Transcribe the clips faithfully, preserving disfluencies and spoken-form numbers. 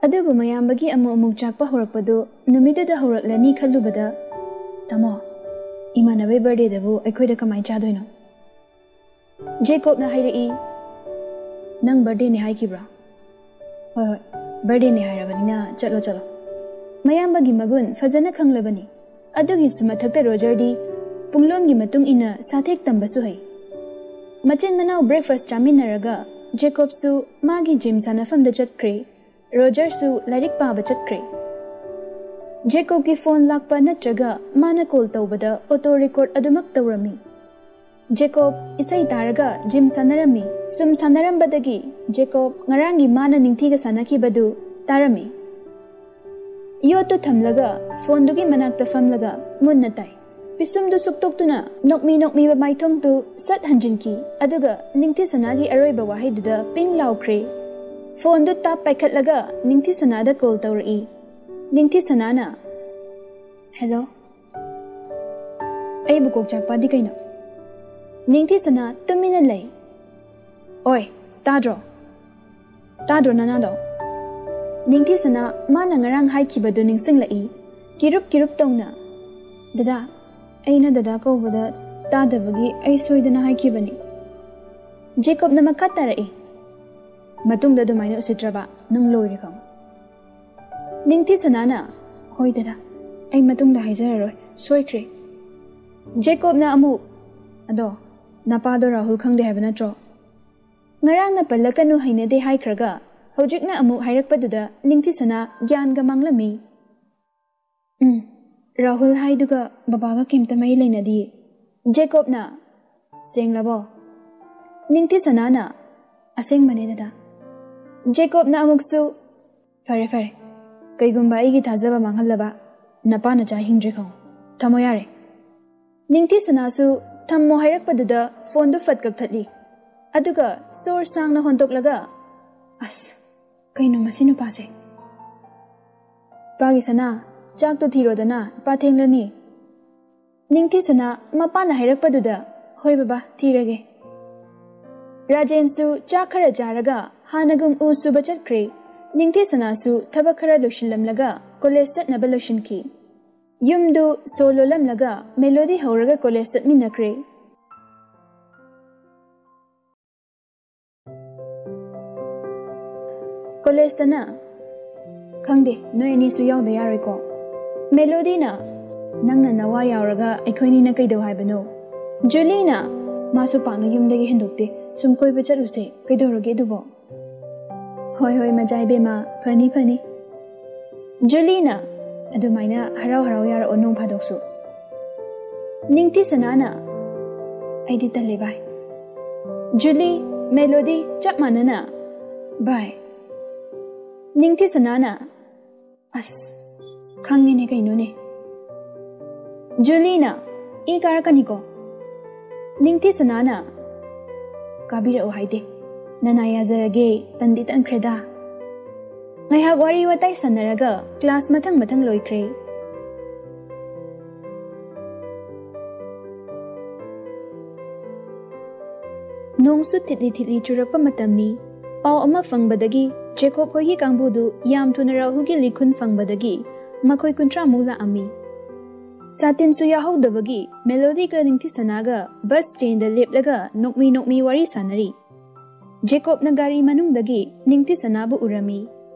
ꯑꯗꯨꯕꯨ ꯃꯌꯥꯝꯕꯒꯤ ꯑꯃꯨꯛ ꯑꯃꯨꯛ ꯆꯥꯛꯄ ꯍꯧꯔꯛꯄꯗꯨ ꯅꯨꯃꯤꯠꯇꯨꯗ ꯍꯧꯔꯛꯂꯅꯤ ꯈꯜꯂꯨꯕꯗ, "ꯇꯥꯃꯣ, ꯏꯃꯥꯟꯅꯕꯩ ꯕꯥꯔꯗꯦꯗꯕꯨ ꯑꯩꯈꯣꯏꯗ ꯀꯃꯥꯏꯅ ꯆꯥꯗꯣꯏꯅꯣ?" ꯖꯦꯀꯣꯕꯅ ꯍꯥꯏꯔꯛꯏ, "ꯅꯪ ꯕꯥꯔꯗꯦꯅꯦ ꯍꯥꯏꯈꯤꯕ꯭ꯔꯣ? ꯍꯣꯏ, ꯍꯣꯏ, ꯕꯥꯔꯗꯦꯅꯦ ꯍꯥꯏꯔꯕꯅꯤꯅ ꯆꯠꯂꯣ, ꯆꯠꯂꯣ꯫" ꯃꯌꯥꯝꯕꯒꯤ ꯃꯒꯨꯟ ꯐꯖꯅ ꯈꯪꯂꯕꯅꯤ꯫ ꯑꯗꯨꯒꯤꯁꯨ ꯃꯊꯛꯇ ꯔꯣꯖꯔꯗꯤ ꯄꯨꯡꯂꯣꯟꯒꯤ ꯃꯇꯨꯡ ꯏꯟꯅ ꯁꯥꯊꯦꯛ ꯇꯝꯕꯁꯨ ꯍꯩ꯫ ꯃꯆꯤꯟ ꯃꯅꯥꯎ ꯕ꯭ꯔꯦꯛꯐꯥꯁ ꯆꯥꯃꯤꯟꯅꯔꯒ ꯖꯦꯀꯣꯕꯁꯨ ꯃꯥꯒꯤ ꯖꯤꯝ ꯁꯥꯟꯅꯐꯝꯗ ꯆꯠꯈ꯭ꯔꯦ꯫ ꯔꯣꯖꯔꯁꯨ ꯂꯥꯏꯔꯤꯛ ꯄꯥꯕ ꯆꯠꯈ꯭ꯔꯦ꯫ ꯖꯦꯀꯣꯕꯀꯤ ꯐꯣꯟ ꯂꯥꯛꯄ ꯅꯠꯇ꯭ꯔꯒ ꯃꯥꯅ ꯀꯣꯜ ꯇꯧꯕꯗ ꯑꯣꯇꯣ ꯔꯦꯀꯣꯔꯗ ꯑꯗꯨꯃꯛ ꯇꯧꯔꯝꯃꯤ꯫ ꯖꯦꯀꯣꯕ ꯏꯁꯩ ꯇꯥꯔꯒ ꯖꯤꯝ ꯁꯥꯟꯅꯔꯝꯃꯤ꯫ ꯁꯨꯝ ꯁꯥꯟꯅꯔꯝꯕꯗꯒꯤ ꯖꯦꯀꯣꯕ ꯉꯔꯥꯡꯒꯤ ꯃꯥꯅ ꯅꯤꯡꯊꯤꯒ ꯁꯥꯟꯅꯈꯤꯕꯗꯨ ꯇꯥꯔꯝꯃꯤ꯫ ꯌꯣꯠꯇꯨ ꯊꯝꯂꯒ ꯐꯣꯟꯗꯨꯒꯤ ꯃꯅꯥꯛꯇ ꯐꯝꯂꯒ ꯃꯨꯟꯅ ꯇꯥꯏ꯫ ꯄꯤꯁꯨꯝꯗꯨ ꯁꯨꯛꯇꯣꯛꯇꯨꯅ ꯅꯣꯛꯃꯤ ꯅꯣꯛꯃꯤꯕ ꯃꯥꯏꯊꯣꯡꯗꯨ ꯁꯠ ꯍꯟꯖꯤꯟꯈꯤ, ꯑꯗꯨꯒ ꯅꯤꯡꯊꯤꯁꯅꯥꯒꯤ ꯑꯔꯣꯏꯕ ꯋꯥꯍꯩꯗꯨꯗ ꯄꯤꯡ ꯂꯥꯎꯈ꯭ꯔꯦ꯫ ꯐꯣꯟꯗꯨ ꯇꯥꯞ ꯄꯥꯏꯈꯠꯂꯒ ꯅꯤꯡꯊꯤꯁꯅꯥꯗ ꯀꯣꯜ ꯇꯧꯔꯛꯏ꯫ ꯅꯤꯡꯊꯤꯁꯅꯥꯅ, "ꯍꯦꯜꯂꯣ?" "ꯑꯩꯕꯨ ꯀꯣꯛ ꯆꯥꯛꯄꯗꯤ ꯀꯩꯅꯣ?" ꯅꯤꯡꯊꯤꯁꯅꯥ ꯇꯨꯃꯤꯟꯅ ꯂꯩ꯫ "ꯑꯣꯏ, ꯇꯥꯗ꯭ꯔꯣ? ꯇꯥꯗ꯭ꯔꯣ ꯅꯅꯥꯗꯣ?" ꯅꯤꯡꯊꯤꯁꯅꯥ ꯃꯥꯅ ꯉꯔꯥꯡ ꯍꯥꯏꯈꯤꯕꯗꯨ ꯅꯤꯡꯁꯤꯡꯂꯛꯏ꯫ ꯀꯤꯔꯨꯞ ꯀꯤꯔꯨꯞ ꯇꯧꯅ, "ꯗꯗꯥ, ꯑꯩꯅ ꯗꯗꯥ ꯀꯧꯕꯗ ꯇꯥꯗꯕꯒꯤ ꯑꯩ ꯁꯣꯏꯗꯅ ꯍꯥꯏꯈꯤꯕꯅꯤ꯫" ꯖꯦꯀꯣꯕꯅ ꯃꯈꯥ ꯇꯥꯔꯛꯏ, "ꯃꯇꯨꯡꯗ ꯑꯗꯨꯃꯥꯏꯅ ꯎꯁꯤꯠꯇ꯭ꯔꯕ ꯅꯪ ꯂꯣꯏꯔꯦ ꯈꯪꯉꯨ꯫" ꯅꯤꯡꯊꯤꯁꯅꯥꯅ, "ꯍꯣꯏ ꯗꯗꯥ, ꯑꯩ ꯃꯇꯨꯡꯗ ꯍꯥꯏꯖꯔꯔꯣꯏ, ꯁꯣꯏꯈ꯭ꯔꯦ꯫" ꯖꯦꯀꯣꯕꯅ ꯑꯃꯨꯛ, "ꯑꯗꯣ ꯅꯄꯥꯗꯣ ꯔꯥꯍꯨꯜ ꯈꯪꯗꯦ ꯍꯥꯏꯕ ꯅꯠꯇ꯭ꯔꯣ? ꯉꯔꯥꯡꯅ ꯄꯜꯂꯛꯀꯅꯨ ꯍꯩꯅꯗꯦ ꯍꯥꯏꯈ꯭ꯔꯒ ꯍꯧꯖꯤꯛꯅ ꯑꯃꯨꯛ ꯍꯥꯏꯔꯛꯄꯗꯨꯗ ꯅꯤꯡꯊꯤꯁꯅꯥ ꯒ꯭ꯌꯥꯟꯒ ꯃꯥꯡꯂꯝꯃꯤ꯫ ꯎꯝ, ꯔꯥꯍꯨꯜ ꯍꯥꯏꯗꯨꯒ ꯕꯕꯥꯒ ꯀꯩꯝꯇ ꯃꯔꯤ ꯂꯩꯅꯗꯤꯌꯦ꯫" ꯖꯦꯀꯣꯕꯅ, "ꯁꯦꯡꯂꯕꯣ?" ꯅꯤꯡꯊꯤꯁꯅꯥꯅ, "ꯑꯁꯦꯡꯕꯅꯦ ꯗꯗꯥ꯫" ꯖꯦꯀꯣꯕꯅ ꯑꯃꯨꯛꯁꯨ, "ꯐꯔꯦ, ꯐꯔꯦ, ꯀꯩꯒꯨꯝꯕ ꯑꯩꯒꯤ ꯊꯥꯖꯕ ꯃꯥꯡꯍꯜꯂꯕ ꯅꯄꯥ ꯅꯆꯥ ꯍꯤꯡꯗ꯭ꯔꯦ ꯈꯪꯉꯨ꯫ ꯊꯝꯃꯣ ꯌꯥꯔꯦ꯫" ꯅꯤꯡꯊꯤꯁꯅꯥꯁꯨ ꯊꯝꯃꯣ ꯍꯥꯏꯔꯛꯄꯗꯨꯗ ꯐꯣꯟꯗꯨ ꯐꯠ ꯀꯛꯊꯠꯂꯤ꯫ ꯑꯗꯨꯒ ꯁꯣꯔ ꯁꯥꯡꯅ ꯍꯣꯟꯗꯣꯛꯂꯒ, "ꯑꯁ, ꯀꯩꯅꯣ ꯃꯁꯤ ꯅꯨꯄꯥꯁꯦ?" "ꯏꯄꯥꯒꯤ ꯁꯅꯥ, ꯆꯥꯛꯇꯣ ꯊꯤꯔꯣꯗꯅ, ꯏꯄꯥ ꯊꯦꯡꯂꯅꯤ꯫" ꯅꯤꯡꯊꯤꯁꯅꯥ ꯃꯄꯥꯅ ꯍꯥꯏꯔꯛꯄꯗꯨꯗ, "ꯍꯣꯏ ꯕꯕꯥ, ꯊꯤꯔꯒꯦ꯫" ꯔꯥꯖꯦꯟꯁꯨ ꯆꯥꯛ ꯈꯔ ꯆꯥꯔꯒ ꯍꯥꯟꯅꯒꯨꯝ ꯎ ꯁꯨꯕ ꯆꯠꯈ꯭ꯔꯦ꯫ ꯅꯤꯡꯊꯤ ꯁꯅꯥꯁꯨ ꯊꯕꯛ ꯈꯔ ꯂꯣꯏꯁꯤꯜꯂꯝꯂꯒ ꯀꯣꯂꯦꯖ ꯆꯠꯅꯕ ꯂꯣꯏꯁꯤꯟꯈꯤ꯫ ꯌꯨꯝꯗꯨ ꯁꯣ ꯂꯣꯜꯂꯝꯂꯒ ꯃꯦꯂꯣꯗꯤ ꯍꯧꯔꯒ ꯀꯣꯂꯦꯖ ꯆꯠꯃꯤꯟꯅꯈ꯭ꯔꯦ꯫ ꯀꯣꯂꯦꯖꯇꯅ, "ꯈꯪꯗꯦ, ꯅꯣꯏ ꯑꯅꯤꯁꯨ ꯌꯥꯎꯗ ꯌꯥꯔꯣꯏꯀꯣ?" ꯃꯦꯂꯣꯗꯤꯅ, "ꯅꯪꯅ ꯅꯋꯥ ꯌꯥꯎꯔꯒ ꯑꯩꯈꯣꯏꯅꯤꯅ ꯀꯩꯗꯧ ꯍꯥꯏꯕꯅꯣ?" ꯖꯨꯂꯤꯅ, "ꯃꯥꯁꯨ ꯄꯥꯛꯅ ꯌꯨꯝꯗꯒꯤ ꯍꯦꯟꯗꯣꯛꯇꯦ, ꯁꯨꯝ ꯀꯣꯏꯕ ꯆꯠꯂꯨꯁꯦ, ꯀꯩꯗꯧꯔꯒꯦ ꯑꯗꯨꯕꯣ?" "ꯍꯣꯏ ꯍꯣꯏ, ꯃꯆꯥ ꯏꯕꯦꯝꯃ, ꯐꯅꯤ ꯐꯅꯤ꯫" ꯖꯨꯂꯤꯅ, "ꯑꯗꯨꯃꯥꯏꯅ ꯍꯔꯥꯎ ꯍꯔꯥꯎ ꯌꯥꯔꯛꯑꯣ ꯅꯣꯡ ꯐꯥꯗꯣꯛꯁꯨ꯫" ꯅꯤꯡꯊꯤ ꯁꯅꯥꯅ, "ꯑꯩꯗꯤ ꯇꯜꯂꯦ ꯚꯥꯏ꯫" ꯖꯨꯂꯤ, ꯃꯦꯂꯣꯗꯤ ꯆꯞ ꯃꯥꯟꯅꯅ, "ꯚꯥꯏ꯫" ꯅꯤꯡꯊꯤ ꯁꯅꯥꯅ, "ꯑꯁ, ꯈꯪꯉꯦꯅꯦ ꯀꯩꯅꯣꯅꯦ꯫" ꯖꯨꯂꯤꯅ, "ꯏ ꯀꯥꯔꯛꯀꯅꯤꯀꯣ?" ꯅꯤꯡꯊꯤ ꯁꯅꯥꯅ, "ꯀꯥꯕꯤꯔꯛꯑꯣ ꯍꯥꯏꯗꯦ, ꯅꯅꯥ ꯌꯥꯖꯔꯒꯦ, ꯇꯟꯗꯤ ꯇꯟꯈ꯭ꯔꯦꯗ꯫" ꯉꯥꯏꯍꯥꯛ ꯋꯥꯔꯤ ꯋꯥꯇꯥꯏ ꯁꯥꯟꯅꯔꯒ ꯀ꯭ꯂꯥꯁ ꯃꯊꯪ ꯃꯊꯪ ꯂꯣꯏꯈ꯭ꯔꯦ꯫ ꯅꯣꯡꯁꯨ ꯊꯤꯠꯂꯤ ꯊꯤꯠꯂꯤ ꯆꯨꯔꯛꯄ ꯃꯇꯝꯅꯤ꯫ ꯄꯥꯎ ꯑꯃ ꯐꯪꯕꯗꯒꯤ ꯖꯦꯀꯣꯕ ꯍꯣꯏꯒꯤ ꯀꯥꯡꯕꯨꯗꯨ ꯌꯥꯝ ꯊꯨꯅ ꯔꯥꯍꯨꯜꯒꯤ ꯂꯤꯈꯨꯟ ꯐꯪꯕꯗꯒꯤ ꯃꯈꯣꯏ ꯀꯨꯟꯊ꯭ꯔꯥ ꯃꯨꯛ ꯂꯥꯛꯑꯝꯃꯤ꯫ ꯁꯥꯇꯤꯟꯁꯨ ꯌꯥꯍꯧꯗꯕꯒꯤ ꯃꯦꯂꯣꯗꯤꯒ ꯅꯤꯡꯊꯤꯁꯅꯥꯒ ꯕꯁ ꯁ꯭ꯇꯦꯟꯗ ꯂꯦꯞꯂꯒ ꯅꯣꯛꯃꯤ ꯅꯣꯛꯃꯤ ꯋꯥꯔꯤ ꯁꯥꯟꯅꯔꯤ꯫ ꯖꯦꯀꯣꯕꯅ ꯒꯥꯔꯤ ꯃꯅꯨꯡꯗꯒꯤ ꯅꯤꯡꯊꯤꯁꯅꯥꯕꯨ ꯎꯔꯝꯃꯤ꯫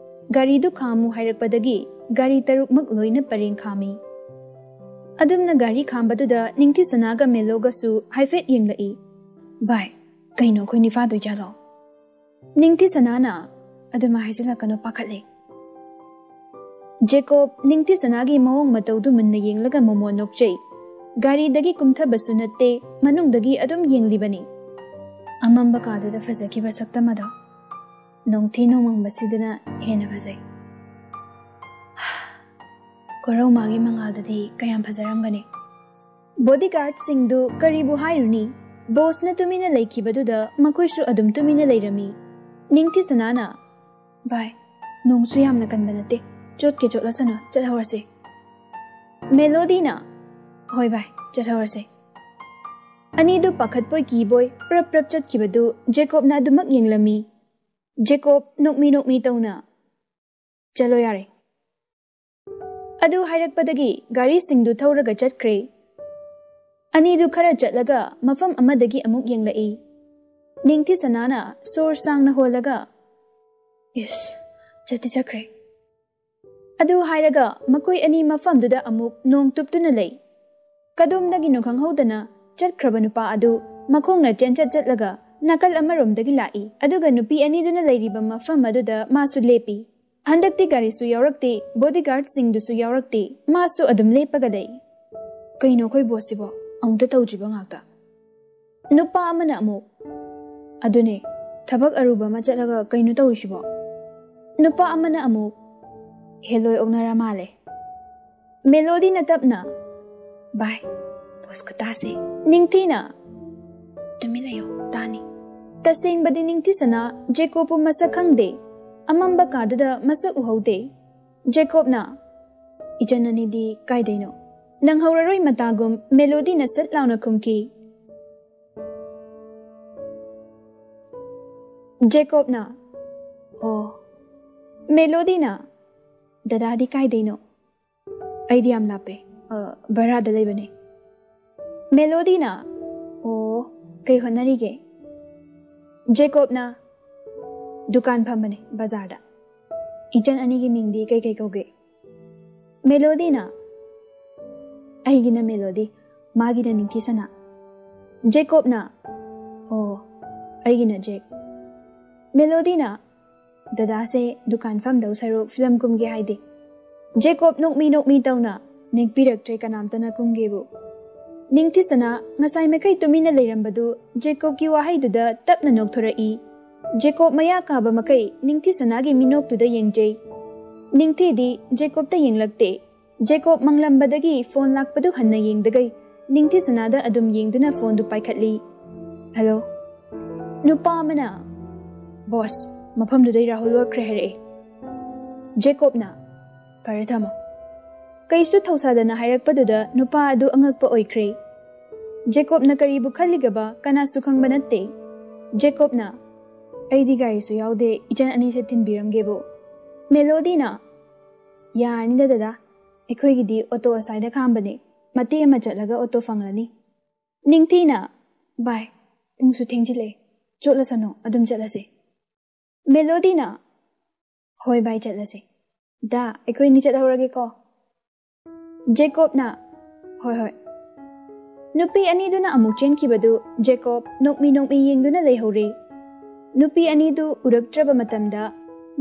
ꯒꯥꯔꯤꯗꯨ ꯈꯥꯝꯃꯨ ꯍꯥꯏꯔꯛꯄꯗꯒꯤ ꯒꯥꯔꯤ ꯇꯔꯨꯛꯃꯛ ꯂꯣꯏꯅ ꯄꯔꯦꯡ ꯈꯥꯝꯃꯤ꯫ ꯑꯗꯨꯝꯅ ꯒꯥꯔꯤ ꯈꯥꯝꯕꯗꯨꯗ ꯅꯤꯡꯊꯤꯁꯅꯥꯒ ꯃꯦꯂꯣꯒꯁꯨ ꯍꯥꯏꯐꯦꯠ ꯌꯦꯡꯂꯛꯏ꯫ "ꯚꯥꯏ, ꯀꯩꯅꯣ ꯑꯩꯈꯣꯏꯅꯤ ꯐꯥꯗꯣꯏ ꯖꯥꯠꯂꯣ?" ꯅꯤꯡꯊꯤꯁꯅꯥꯅ, "ꯑꯗꯨꯃꯥꯏ ꯍꯥꯏꯖꯤꯜꯂꯛꯀꯅꯨ, ꯄꯥꯈꯠꯂꯦ꯫" ꯖꯦꯀꯣꯕ ꯅꯤꯡꯊꯤꯁꯅꯥꯒꯤ ꯃꯑꯣꯡ ꯃꯇꯧꯗꯨ ꯃꯨꯟꯅ ꯌꯦꯡꯂꯒ ꯃꯣꯃꯣꯟ ꯅꯣꯛꯆꯩ꯫ ꯒꯥꯔꯤꯗꯒꯤ ꯀꯨꯝꯊꯕꯁꯨ ꯅꯠꯇꯦ, ꯃꯅꯨꯡꯗꯒꯤ ꯑꯗꯨꯝ ꯌꯦꯡꯂꯤꯕꯅꯤ꯫ ꯑꯃꯝꯕ ꯀꯥꯗꯨꯗ ꯐꯖꯈꯤꯕ ꯁꯛꯇꯝ ꯑꯗꯣ ꯅꯣꯡꯊꯤ ꯅꯣꯡꯃꯪꯕꯁꯤꯗꯅ ꯍꯦꯟꯅ ꯐꯖꯩ꯫ ꯀꯣꯔꯧꯃꯥꯒꯤ ꯃꯉꯥꯜꯗꯗꯤ ꯀꯌꯥꯝ ꯐꯖꯔꯝꯒꯅꯤ꯫ ꯕꯣꯗꯤꯒꯥꯔꯗꯁꯤꯡꯗꯨ ꯀꯔꯤꯕꯨ ꯍꯥꯏꯔꯨꯅꯤ? ꯕꯣꯁꯅ ꯇꯨꯃꯤꯟꯅ ꯂꯩꯈꯤꯕꯗꯨꯗ ꯃꯈꯣꯏꯁꯨ ꯑꯗꯨꯝ ꯇꯨꯃꯤꯟꯅ ꯂꯩꯔꯝꯃꯤ꯫ ꯅꯤꯡꯊꯤꯁꯅꯥꯅ, "ꯚꯥꯏ, ꯅꯣꯡꯁꯨ ꯌꯥꯝꯅ ꯀꯟꯕ ꯅꯠꯇꯦ, ꯆꯣꯠꯀꯦ ꯆꯣꯠꯂꯁꯅꯨ, ꯆꯠꯍꯧꯔꯁꯦ꯫" ꯃꯦꯂꯣꯗꯤꯅ, "ꯍꯣꯏ ꯚꯥꯏ, ꯆꯠꯍꯧꯔꯁꯦ꯫" ꯑꯅꯤꯗꯨ ꯄꯥꯈꯠꯄꯣꯏ ꯀꯤꯕꯣꯏ ꯄ꯭ꯔꯞ ꯄ꯭ꯔꯞ ꯆꯠꯈꯤꯕꯗꯨ ꯖꯦꯀꯣꯕꯅ ꯑꯗꯨꯃꯛ ꯌꯦꯡꯂꯝꯃꯤ꯫ ꯖꯦꯀꯣꯕ ꯅꯣꯛꯃꯤ ꯅꯣꯛꯃꯤ ꯇꯧꯅ, "ꯆꯠꯂꯣ ꯌꯥꯔꯦ"꯫ ꯑꯗꯨ ꯍꯥꯏꯔꯛꯄꯗꯒꯤ ꯒꯥꯔꯤꯁꯤꯡꯗꯨ ꯊꯧꯔꯒ ꯆꯠꯈ꯭ꯔꯦ꯫ ꯑꯅꯤꯗꯨ ꯈꯔ ꯆꯠꯂꯒ ꯃꯐꯝ ꯑꯃꯗꯒꯤ ꯑꯃꯨꯛ ꯌꯦꯡꯂꯛꯏ꯫ ꯅꯤꯡꯊꯤ ꯁꯅꯥꯅ ꯁꯣꯔ ꯁꯥꯡꯅ ꯍꯣꯜꯂꯒ, "ꯏꯁ, ꯆꯠꯇꯤ ꯆꯠꯈ꯭ꯔꯦ"꯫ ꯑꯗꯨ ꯍꯥꯏꯔꯒ ꯃꯈꯣꯏ ꯑꯅꯤ ꯃꯐꯝꯗꯨꯗ ꯑꯃꯨꯛ ꯅꯣꯡ ꯇꯨꯞꯇꯨꯅ ꯂꯩ꯫ ꯀꯗꯣꯝꯗꯒꯤꯅꯣ ꯈꯪꯍꯧꯗꯅ ꯆꯠꯈ꯭ꯔꯕ ꯅꯨꯄꯥ ꯑꯗꯨ ꯃꯈꯣꯡꯅ ꯆꯦꯟꯆꯠ ꯆꯠꯂꯒ ꯅꯥꯀꯜ ꯑꯃꯔꯣꯝꯗꯒꯤ ꯂꯥꯛꯏ, ꯑꯗꯨꯒ ꯅꯨꯄꯤ ꯑꯅꯤꯗꯨꯅ ꯂꯩꯔꯤꯕ ꯃꯐꯝ ꯑꯗꯨꯗ ꯃꯥꯁꯨ ꯂꯦꯞꯄꯤ꯫ ꯍꯟꯗꯛꯇꯤ ꯒꯥꯔꯤꯁꯨ ꯌꯥꯎꯔꯛꯇꯦ, ꯕꯣꯗꯤꯒꯥꯔꯗꯁꯤꯡꯗꯨꯁꯨ ꯌꯥꯎꯔꯛꯇꯦ, ꯃꯥꯁꯨ ꯑꯗꯨꯝ ꯂꯦꯞꯄꯒ ꯂꯩ꯫ ꯀꯩꯅꯣ ꯑꯩꯈꯣꯏ ꯕꯣꯁꯁꯤꯕꯣ? ꯑꯃꯨꯛꯇ ꯇꯧꯗ꯭ꯔꯤꯕ ꯉꯥꯛꯇ꯫ ꯅꯨꯄꯥ ꯑꯃꯅ ꯑꯃꯨꯛ, "ꯑꯗꯨꯅꯦ, ꯊꯕꯛ ꯑꯔꯨꯕ ꯑꯃ ꯆꯠꯂꯒ ꯀꯩꯅꯣ ꯇꯧꯔꯤꯁꯤꯕꯣ?" ꯅꯨꯄꯥ ꯑꯃꯅ ꯑꯃꯨꯛ, "ꯍꯦꯂꯣꯏ ꯑꯣꯛꯅꯔ ꯃꯥꯜꯂꯦ"꯫ ꯃꯦꯂꯣꯗꯤꯅ ꯇꯞꯅ, "ꯚꯥꯏ, ꯕꯣꯁ ꯈꯨꯇꯥꯁꯦ"꯫ ꯅꯤꯡꯊꯤꯅ, "ꯇꯨꯃꯤꯟ ꯂꯩꯌꯣ, ꯇꯥꯅꯤ"꯫ ꯇꯁꯦꯡꯕꯗꯤ ꯅꯤꯡꯊꯤꯁꯅꯥ ꯖꯦꯀꯣꯕꯄꯨ ꯃꯁꯛ ꯈꯪꯗꯦ꯫ ꯑꯃꯝꯕ ꯀꯥꯗꯨꯗ ꯃꯁꯛ ꯎꯍꯧꯗꯦ꯫ ꯖꯦꯀꯣꯕꯅ, "ꯏꯆꯟ ꯑꯅꯤꯗꯤ ꯀꯥꯏꯗꯩꯅꯣ?" ꯅꯪꯍꯧꯔꯔꯣꯏ ꯃꯇꯥꯒꯨꯝ ꯃꯦꯂꯣꯗꯤꯅ ꯁꯠ ꯂꯥꯎꯅ ꯈꯨꯝꯈꯤ꯫ ꯖꯦꯀꯣꯕꯅ, "ꯑꯣ"꯫ ꯃꯦꯂꯣꯗꯤꯅ, "ꯗꯗꯥꯗꯤ ꯀꯥꯏꯗꯩꯅꯣ?" "ꯑꯩꯗꯤ ꯌꯥꯝ ꯂꯥꯞꯄꯦ꯫ ꯑ, ꯚꯔꯥꯗ ꯂꯩꯕꯅꯦ"꯫ ꯃꯦꯂꯣꯗꯤꯅ, "ꯑꯣ, ꯀꯩ ꯍꯣꯠꯅꯔꯤꯒꯦ?" ꯖꯦꯀꯣꯕꯅ, "ꯗꯨꯀꯥꯟ ꯐꯝꯕꯅꯦ ꯕꯖꯥꯔꯗ"꯫ "ꯏꯆꯟ ꯑꯅꯤꯒꯤ ꯃꯤꯡꯗꯤ ꯀꯩ ꯀꯩ ꯀꯧꯒꯦ?" ꯃꯦꯂꯣꯗꯤꯅ, "ꯑꯩꯒꯤꯅ ꯃꯦꯂꯣꯗꯤ, ꯃꯥꯒꯤꯅ ꯅꯤꯡꯊꯤꯁꯅꯥ"꯫ ꯖꯦꯀꯣꯕꯅ, "ꯑꯣ, ꯑꯩꯒꯤꯅ ꯖꯦꯛ"꯫ ꯃꯦꯂꯣꯗꯤꯅ, "ꯗꯗꯥꯁꯦ ꯗꯨꯀꯥꯟ ꯐꯝꯗꯧ ꯁꯔꯨꯛ ꯐꯤꯂꯝ ꯀꯨꯝꯒꯦ ꯍꯥꯏꯗꯦ"꯫ ꯖꯦꯀꯣꯕ ꯅꯣꯛꯃꯤ ꯅꯣꯛꯃꯤ ꯇꯧꯅ, "ꯅꯦꯛꯄꯤꯔꯛꯇ꯭ꯔꯦ ꯀꯅꯥꯝꯇꯅ ꯀꯨꯝꯒꯦꯕꯨ"꯫ ꯅꯤꯡꯊꯤꯁꯅꯥ ꯉꯁꯥꯏ ꯃꯈꯩ ꯇꯨꯃꯤꯟꯅ ꯂꯩꯔꯝꯕꯗꯨ ꯖꯦꯀꯣꯕꯀꯤ ꯋꯥꯍꯩꯗꯨꯗ ꯇꯞꯅ ꯅꯣꯛꯊꯣꯔꯛꯏ꯫ ꯖꯦꯀꯣꯕ ꯃꯌꯥ ꯀꯥꯕ ꯃꯈꯩ ꯅꯤꯡꯊꯤꯁꯅꯥꯒꯤ ꯃꯤꯅꯣꯛꯇꯨꯗ ꯌꯦꯡꯖꯩ꯫ ꯅꯤꯡꯊꯤꯗꯤ ꯖꯦꯀꯣꯕꯇ ꯌꯦꯡꯂꯛꯇꯦ꯫ ꯖꯦꯀꯣꯕ ꯃꯪꯂꯝꯕꯗꯒꯤ ꯐꯣꯟ ꯂꯥꯛꯄꯗꯨ ꯍꯟꯅ ꯌꯦꯡꯗꯒꯩ ꯅꯤꯡꯊꯤꯁꯅꯥꯗ ꯑꯗꯨꯝ ꯌꯦꯡꯗꯨꯅ ꯐꯣꯟꯗꯨ ꯄꯥꯏꯈꯠꯂꯤ꯫ "ꯍꯜꯂꯣ"꯫ ꯅꯨꯄꯥ ꯑꯃꯅ, "ꯕꯣꯁ, ꯃꯐꯝꯗꯨꯗꯩ ꯔꯥꯍꯨꯜ ꯂꯣꯠꯈ꯭ꯔꯦ ꯍꯥꯏꯔꯛꯑꯦ"꯫ ꯖꯦꯀꯣꯕꯅ, "ꯐꯔꯦ, ꯊꯝꯃꯣ"꯫ ꯀꯩꯁꯨ ꯊꯧꯁꯥꯗꯅ ꯍꯥꯏꯔꯛꯄꯗꯨꯗ ꯅꯨꯄꯥ ꯑꯗꯨ ꯑꯉꯛꯄ ꯑꯣꯏꯈ꯭ꯔꯦ꯫ ꯖꯦꯀꯣꯕꯅ ꯀꯔꯤꯕꯨ ꯈꯜꯂꯤꯒꯕ ꯀꯅꯥꯁꯨ ꯈꯪꯕ ꯅꯠꯇꯦ꯫ ꯖꯦꯀꯣꯕꯅ, "ꯑꯩꯗꯤ ꯒꯥꯔꯤꯁꯨ ꯌꯥꯎꯗꯦ, ꯏꯆꯟ ꯑꯅꯤꯁꯦ ꯊꯤꯟꯕꯤꯔꯝꯒꯦꯕꯨ"꯫ ꯃꯦꯂꯣꯗꯤꯅ, "ꯌꯥꯔꯅꯤꯗ ꯗꯗꯥ, ꯑꯩꯈꯣꯏꯒꯤꯗꯤ ꯑꯣꯇꯣ ꯑꯁ꯭ꯋꯥꯏꯗ ꯈꯥꯝꯕꯅꯦ, ꯃꯇꯦꯛ ꯑꯃ ꯆꯠꯂꯒ ꯑꯣꯇꯣ ꯐꯪꯂꯅꯤ꯫" ꯅꯤꯡꯊꯤꯅ, "ꯚꯥꯏ, ꯄꯨꯡꯁꯨ ꯊꯦꯡꯖꯤꯜꯂꯛꯑꯦ, ꯆꯣꯠꯂꯁꯅꯨ, ꯑꯗꯨꯝ ꯆꯠꯂꯁꯦ꯫" ꯃꯦꯂꯣꯗꯤꯅ, "ꯍꯣꯏ ꯚꯥꯏ, ꯆꯠꯂꯁꯦ꯫ ꯗꯥ, ꯑꯩꯈꯣꯏ ꯑꯅꯤ ꯆꯠꯍꯧꯔꯒꯦꯀꯣ꯫" ꯖꯦꯀꯣꯕꯅ, "ꯍꯣꯏ, ꯍꯣꯏ꯫" ꯅꯨꯄꯤ ꯑꯅꯤꯗꯨꯅ ꯑꯃꯨꯛ ꯆꯦꯟꯈꯤꯕꯗꯨ ꯖꯦꯀꯣꯕ ꯅꯣꯛꯃꯤ ꯅꯣꯛꯃꯤ ꯌꯦꯡꯗꯨꯅ ꯂꯩꯍꯧꯔꯦ꯫ ꯅꯨꯄꯤ ꯑꯅꯤꯗꯨ ꯎꯔꯛꯇ꯭ꯔꯕ ꯃꯇꯝꯗ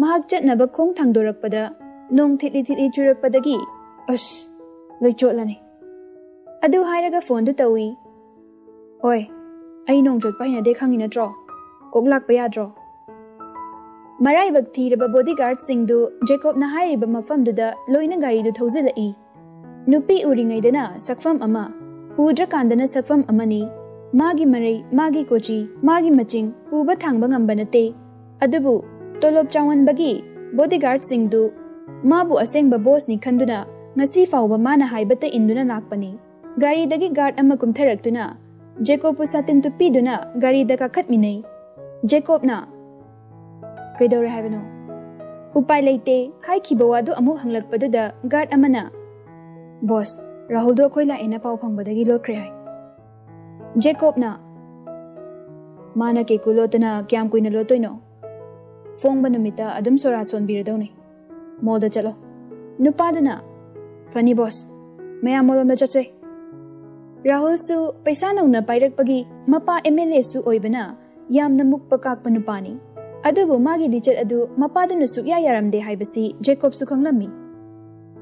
ꯃꯍꯥꯛ ꯆꯠꯅꯕ ꯈꯣꯡ ꯊꯥꯡꯗꯣꯔꯛꯄꯗ ꯅꯣꯡ ꯊꯤꯠꯂꯤ ꯊꯤꯠꯂꯤ ꯆꯨꯔꯛꯄꯗꯒꯤ, "ꯑꯁ, ꯂꯣꯏ ꯆꯣꯠꯂꯅꯤ꯫" ꯑꯗꯨ ꯍꯥꯏꯔꯒ ꯐꯣꯟꯗꯨ ꯇꯧꯏ꯫ "ꯍꯣꯏ, ꯑꯩ ꯅꯣꯡ ꯆꯣꯠꯄ ꯍꯩꯅꯗꯦ ꯈꯪꯉꯤ ꯅꯠꯇ꯭ꯔꯣ? ꯀꯣꯛ ꯂꯥꯛꯄ ꯌꯥꯗ꯭ꯔꯣ?" ꯃꯔꯥꯏꯕꯛ ꯊꯤꯔꯕ ꯕꯣꯗꯤꯒꯥꯔꯗꯁꯤꯡꯗꯨ ꯖꯦꯀꯣꯕꯅ ꯍꯥꯏꯔꯤꯕ ꯃꯐꯝꯗꯨꯗ ꯂꯣꯏꯅ ꯒꯥꯔꯤꯗꯨ ꯊꯧꯖꯤꯜꯂꯛꯏ꯫ ꯅꯨꯄꯤ ꯎꯔꯤꯉꯩꯗꯅ ꯁꯛꯐꯝ ꯑꯃ, ꯎꯗ꯭ꯔꯀꯥꯟꯗꯅ ꯁꯛꯐꯝ ꯑꯃꯅꯤ꯫ ꯃꯥꯒꯤ ꯃꯔꯩ, ꯃꯥꯒꯤ ꯀꯣꯆꯤ, ꯃꯥꯒꯤ ꯃꯆꯤꯡ ꯄꯨꯕ ꯊꯥꯡꯕ ꯉꯝꯕ ꯅꯠꯇꯦ꯫ ꯑꯗꯨꯕꯨ ꯇꯣꯂꯣꯞ ꯆꯥꯎꯃꯟꯕꯒꯤ ꯕꯣꯗꯤꯒꯥꯔꯗꯁꯤꯡꯗꯨ ꯃꯥꯕꯨ ꯑꯁꯦꯡꯕ ꯕꯣꯁꯅꯤ ꯈꯟꯗꯨꯅ ꯉꯁꯤ ꯐꯥꯎꯕ ꯃꯥꯅ ꯍꯥꯏꯕꯇ ꯏꯟꯗꯨꯅ ꯂꯥꯛꯄꯅꯤ꯫ ꯒꯥꯔꯤꯗꯒꯤ ꯒꯥꯔꯗ ꯑꯃ ꯀꯨꯝꯊꯔꯛꯇꯨꯅ ꯖꯦꯀꯣꯕꯄꯨ ꯁꯥꯇꯤꯟ ꯇꯨꯞꯄꯤꯗꯨꯅ ꯒꯥꯔꯤꯗ ꯀꯥꯈꯠꯃꯤꯟꯅꯩ꯫ ꯖꯦꯀꯣꯕꯅ, "ꯀꯩꯗꯧꯔꯦ ꯍꯥꯏꯕꯅꯣ?" ꯎꯄꯥꯏ ꯂꯩꯇꯦ ꯍꯥꯏꯈꯤꯕ ꯋꯥꯗꯨ ꯑꯃꯨꯛ ꯍꯪꯂꯛꯄꯗꯨꯗ ꯒꯥꯔꯗ ꯑꯃꯅ, "ꯕꯣꯁ, ꯔꯥꯍꯨꯜꯗꯣ ꯑꯩꯈꯣꯏ ꯂꯥꯛꯑꯦꯅ ꯄꯥꯎ ꯐꯪꯕꯗꯒꯤ ꯂꯣꯠꯈ꯭ꯔꯦ ꯍꯥꯏ꯫" ꯖꯦꯀꯣꯕꯅ, "ꯃꯥꯅ ꯀꯦꯀꯨ ꯂꯣꯠꯇꯅ ꯀꯌꯥꯝ ꯀꯨꯏꯅ ꯂꯣꯠꯇꯣꯏꯅꯣ? ꯐꯣꯡꯕ ꯅꯨꯃꯤꯠꯇ ꯑꯗꯨꯝ ꯁꯣꯔꯥ ꯁꯣꯟꯕꯤꯔꯗꯧꯅꯤ꯫ ꯃꯣꯜꯗ ꯆꯠꯂꯣ꯫" ꯅꯨꯄꯥꯗꯨꯅ, "ꯐꯅꯤ ꯕꯣꯁ, ꯃꯌꯥꯝ ꯃꯣꯜꯂꯣꯝꯗ ꯆꯠꯁꯦ꯫" ꯔꯥꯍꯨꯜꯁꯨ ꯄꯩꯁꯥ ꯅꯧꯅ ꯄꯥꯏꯔꯛꯄꯒꯤ ꯃꯄꯥ ꯑꯦꯝ ꯑꯦꯜ ꯑꯦꯁꯨ ꯑꯣꯏꯕꯅ ꯌꯥꯝꯅ ꯃꯨꯛꯄ ꯀꯥꯛꯄ ꯅꯨꯄꯥꯅꯤ꯫ ꯑꯗꯨꯕꯨ ꯃꯥꯒꯤ ꯂꯤꯆꯠ ꯑꯗꯨ ꯃꯄꯥꯗꯨꯅ ꯁꯨꯛꯌꯥ ꯌꯥꯔꯝꯗꯦ ꯍꯥꯏꯕꯁꯤ ꯖꯦꯀꯣꯕꯁꯨ ꯈꯪꯂꯝꯃꯤ꯫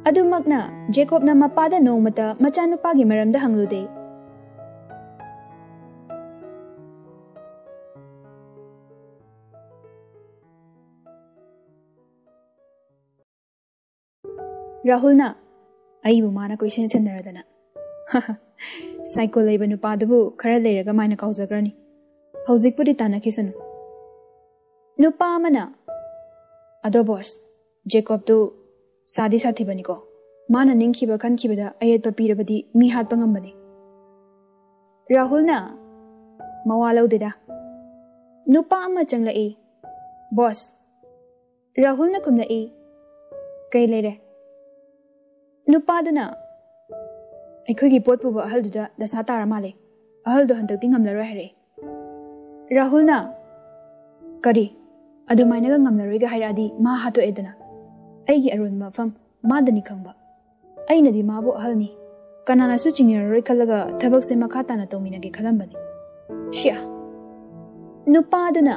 ꯑꯗꯨꯃꯛꯅ ꯖꯦꯀꯣꯕꯅ ꯃꯄꯥꯗ ꯅꯣꯡꯃꯇ ꯃꯆꯥꯅꯨꯄꯥꯒꯤ ꯃꯔꯝꯗ ꯍꯪꯂꯨꯗꯦ꯫ ꯔꯥꯍꯨꯜꯅ, "ꯑꯩꯕꯨ ꯃꯥꯅ ꯀꯣꯏꯁꯦꯟ ꯁꯦꯟꯅꯔꯗꯅ꯫" "ꯁꯥꯏꯀꯣ ꯂꯩꯕ ꯅꯨꯄꯥꯗꯨꯕꯨ ꯈꯔ ꯂꯩꯔꯒ ꯃꯥꯏꯅ ꯀꯥꯎꯖꯈ꯭ꯔꯅꯤ꯫ ꯍꯧꯖꯤꯛꯄꯨꯗꯤ ꯇꯥꯟꯅꯈꯤꯁꯅꯨ꯫" ꯅꯨꯄꯥ ꯑꯃꯅ, "ꯑꯗꯣ ꯕꯣꯁ, ꯖꯦꯀꯣꯕꯇꯨ ꯁꯥꯗꯤ ꯁꯥꯊꯤꯕꯅꯤꯀꯣ꯫ ꯃꯥꯅ ꯅꯤꯡꯈꯤꯕ ꯈꯟꯈꯤꯕꯗ ꯑꯌꯦꯠꯄ ꯄꯤꯔꯕꯗꯤ ꯃꯤ ꯍꯥꯠꯄ ꯉꯝꯕꯅꯤ꯫" ꯔꯥꯍꯨꯜꯅ, "ꯃꯋꯥ ꯂꯧꯗꯦꯗ꯫" ꯅꯨꯄꯥ ꯑꯃ ꯆꯪꯂꯛꯏ꯫ "ꯕꯣꯁ, ꯔꯥꯍꯨꯜꯅ ꯈꯨꯝꯂꯛꯏ, "ꯀꯩ ꯂꯩꯔꯦ?" ꯅꯨꯄꯥꯗꯨꯅ, "ꯑꯩꯈꯣꯏꯒꯤ ꯄꯣꯠ ꯄꯨꯕ ꯑꯍꯜꯗꯨꯗ ꯗꯁꯥ ꯇꯥꯔ ꯃꯥꯜꯂꯦ꯫ ꯑꯍꯜꯗꯣ ꯍꯟꯗꯛꯇꯤ ꯉꯝꯂꯔꯣꯏ" ꯍꯥꯏꯔꯛꯏ꯫ ꯔꯥꯍꯨꯜꯅ, "ꯀꯔꯤ? ꯑꯗꯨꯃꯥꯏꯅꯒ ꯉꯝꯂꯔꯣꯏꯒ ꯍꯥꯏꯔꯛꯑꯗꯤ ꯃꯥ ꯍꯥꯠꯇꯣꯛꯑꯦꯗꯅ꯫ ꯑꯩꯒꯤ ꯑꯔꯣꯟꯕ ꯃꯐꯝ ꯃꯥꯗꯅꯤ ꯈꯪꯕ꯫ ꯑꯩꯅꯗꯤ ꯃꯥꯕꯨ ꯑꯍꯜꯅꯤ, ꯀꯅꯥꯅꯁꯨ ꯆꯤꯡꯅꯔꯔꯣꯏ ꯈꯜꯂꯒ ꯊꯕꯛꯁꯦ ꯃꯈꯥ ꯇꯥꯅ ꯇꯧꯃꯤꯟꯅꯒꯦ ꯈꯜꯂꯝꯕꯅꯤ"꯫ ꯁꯤꯌꯥ! ꯅꯨꯄꯥꯗꯨꯅ,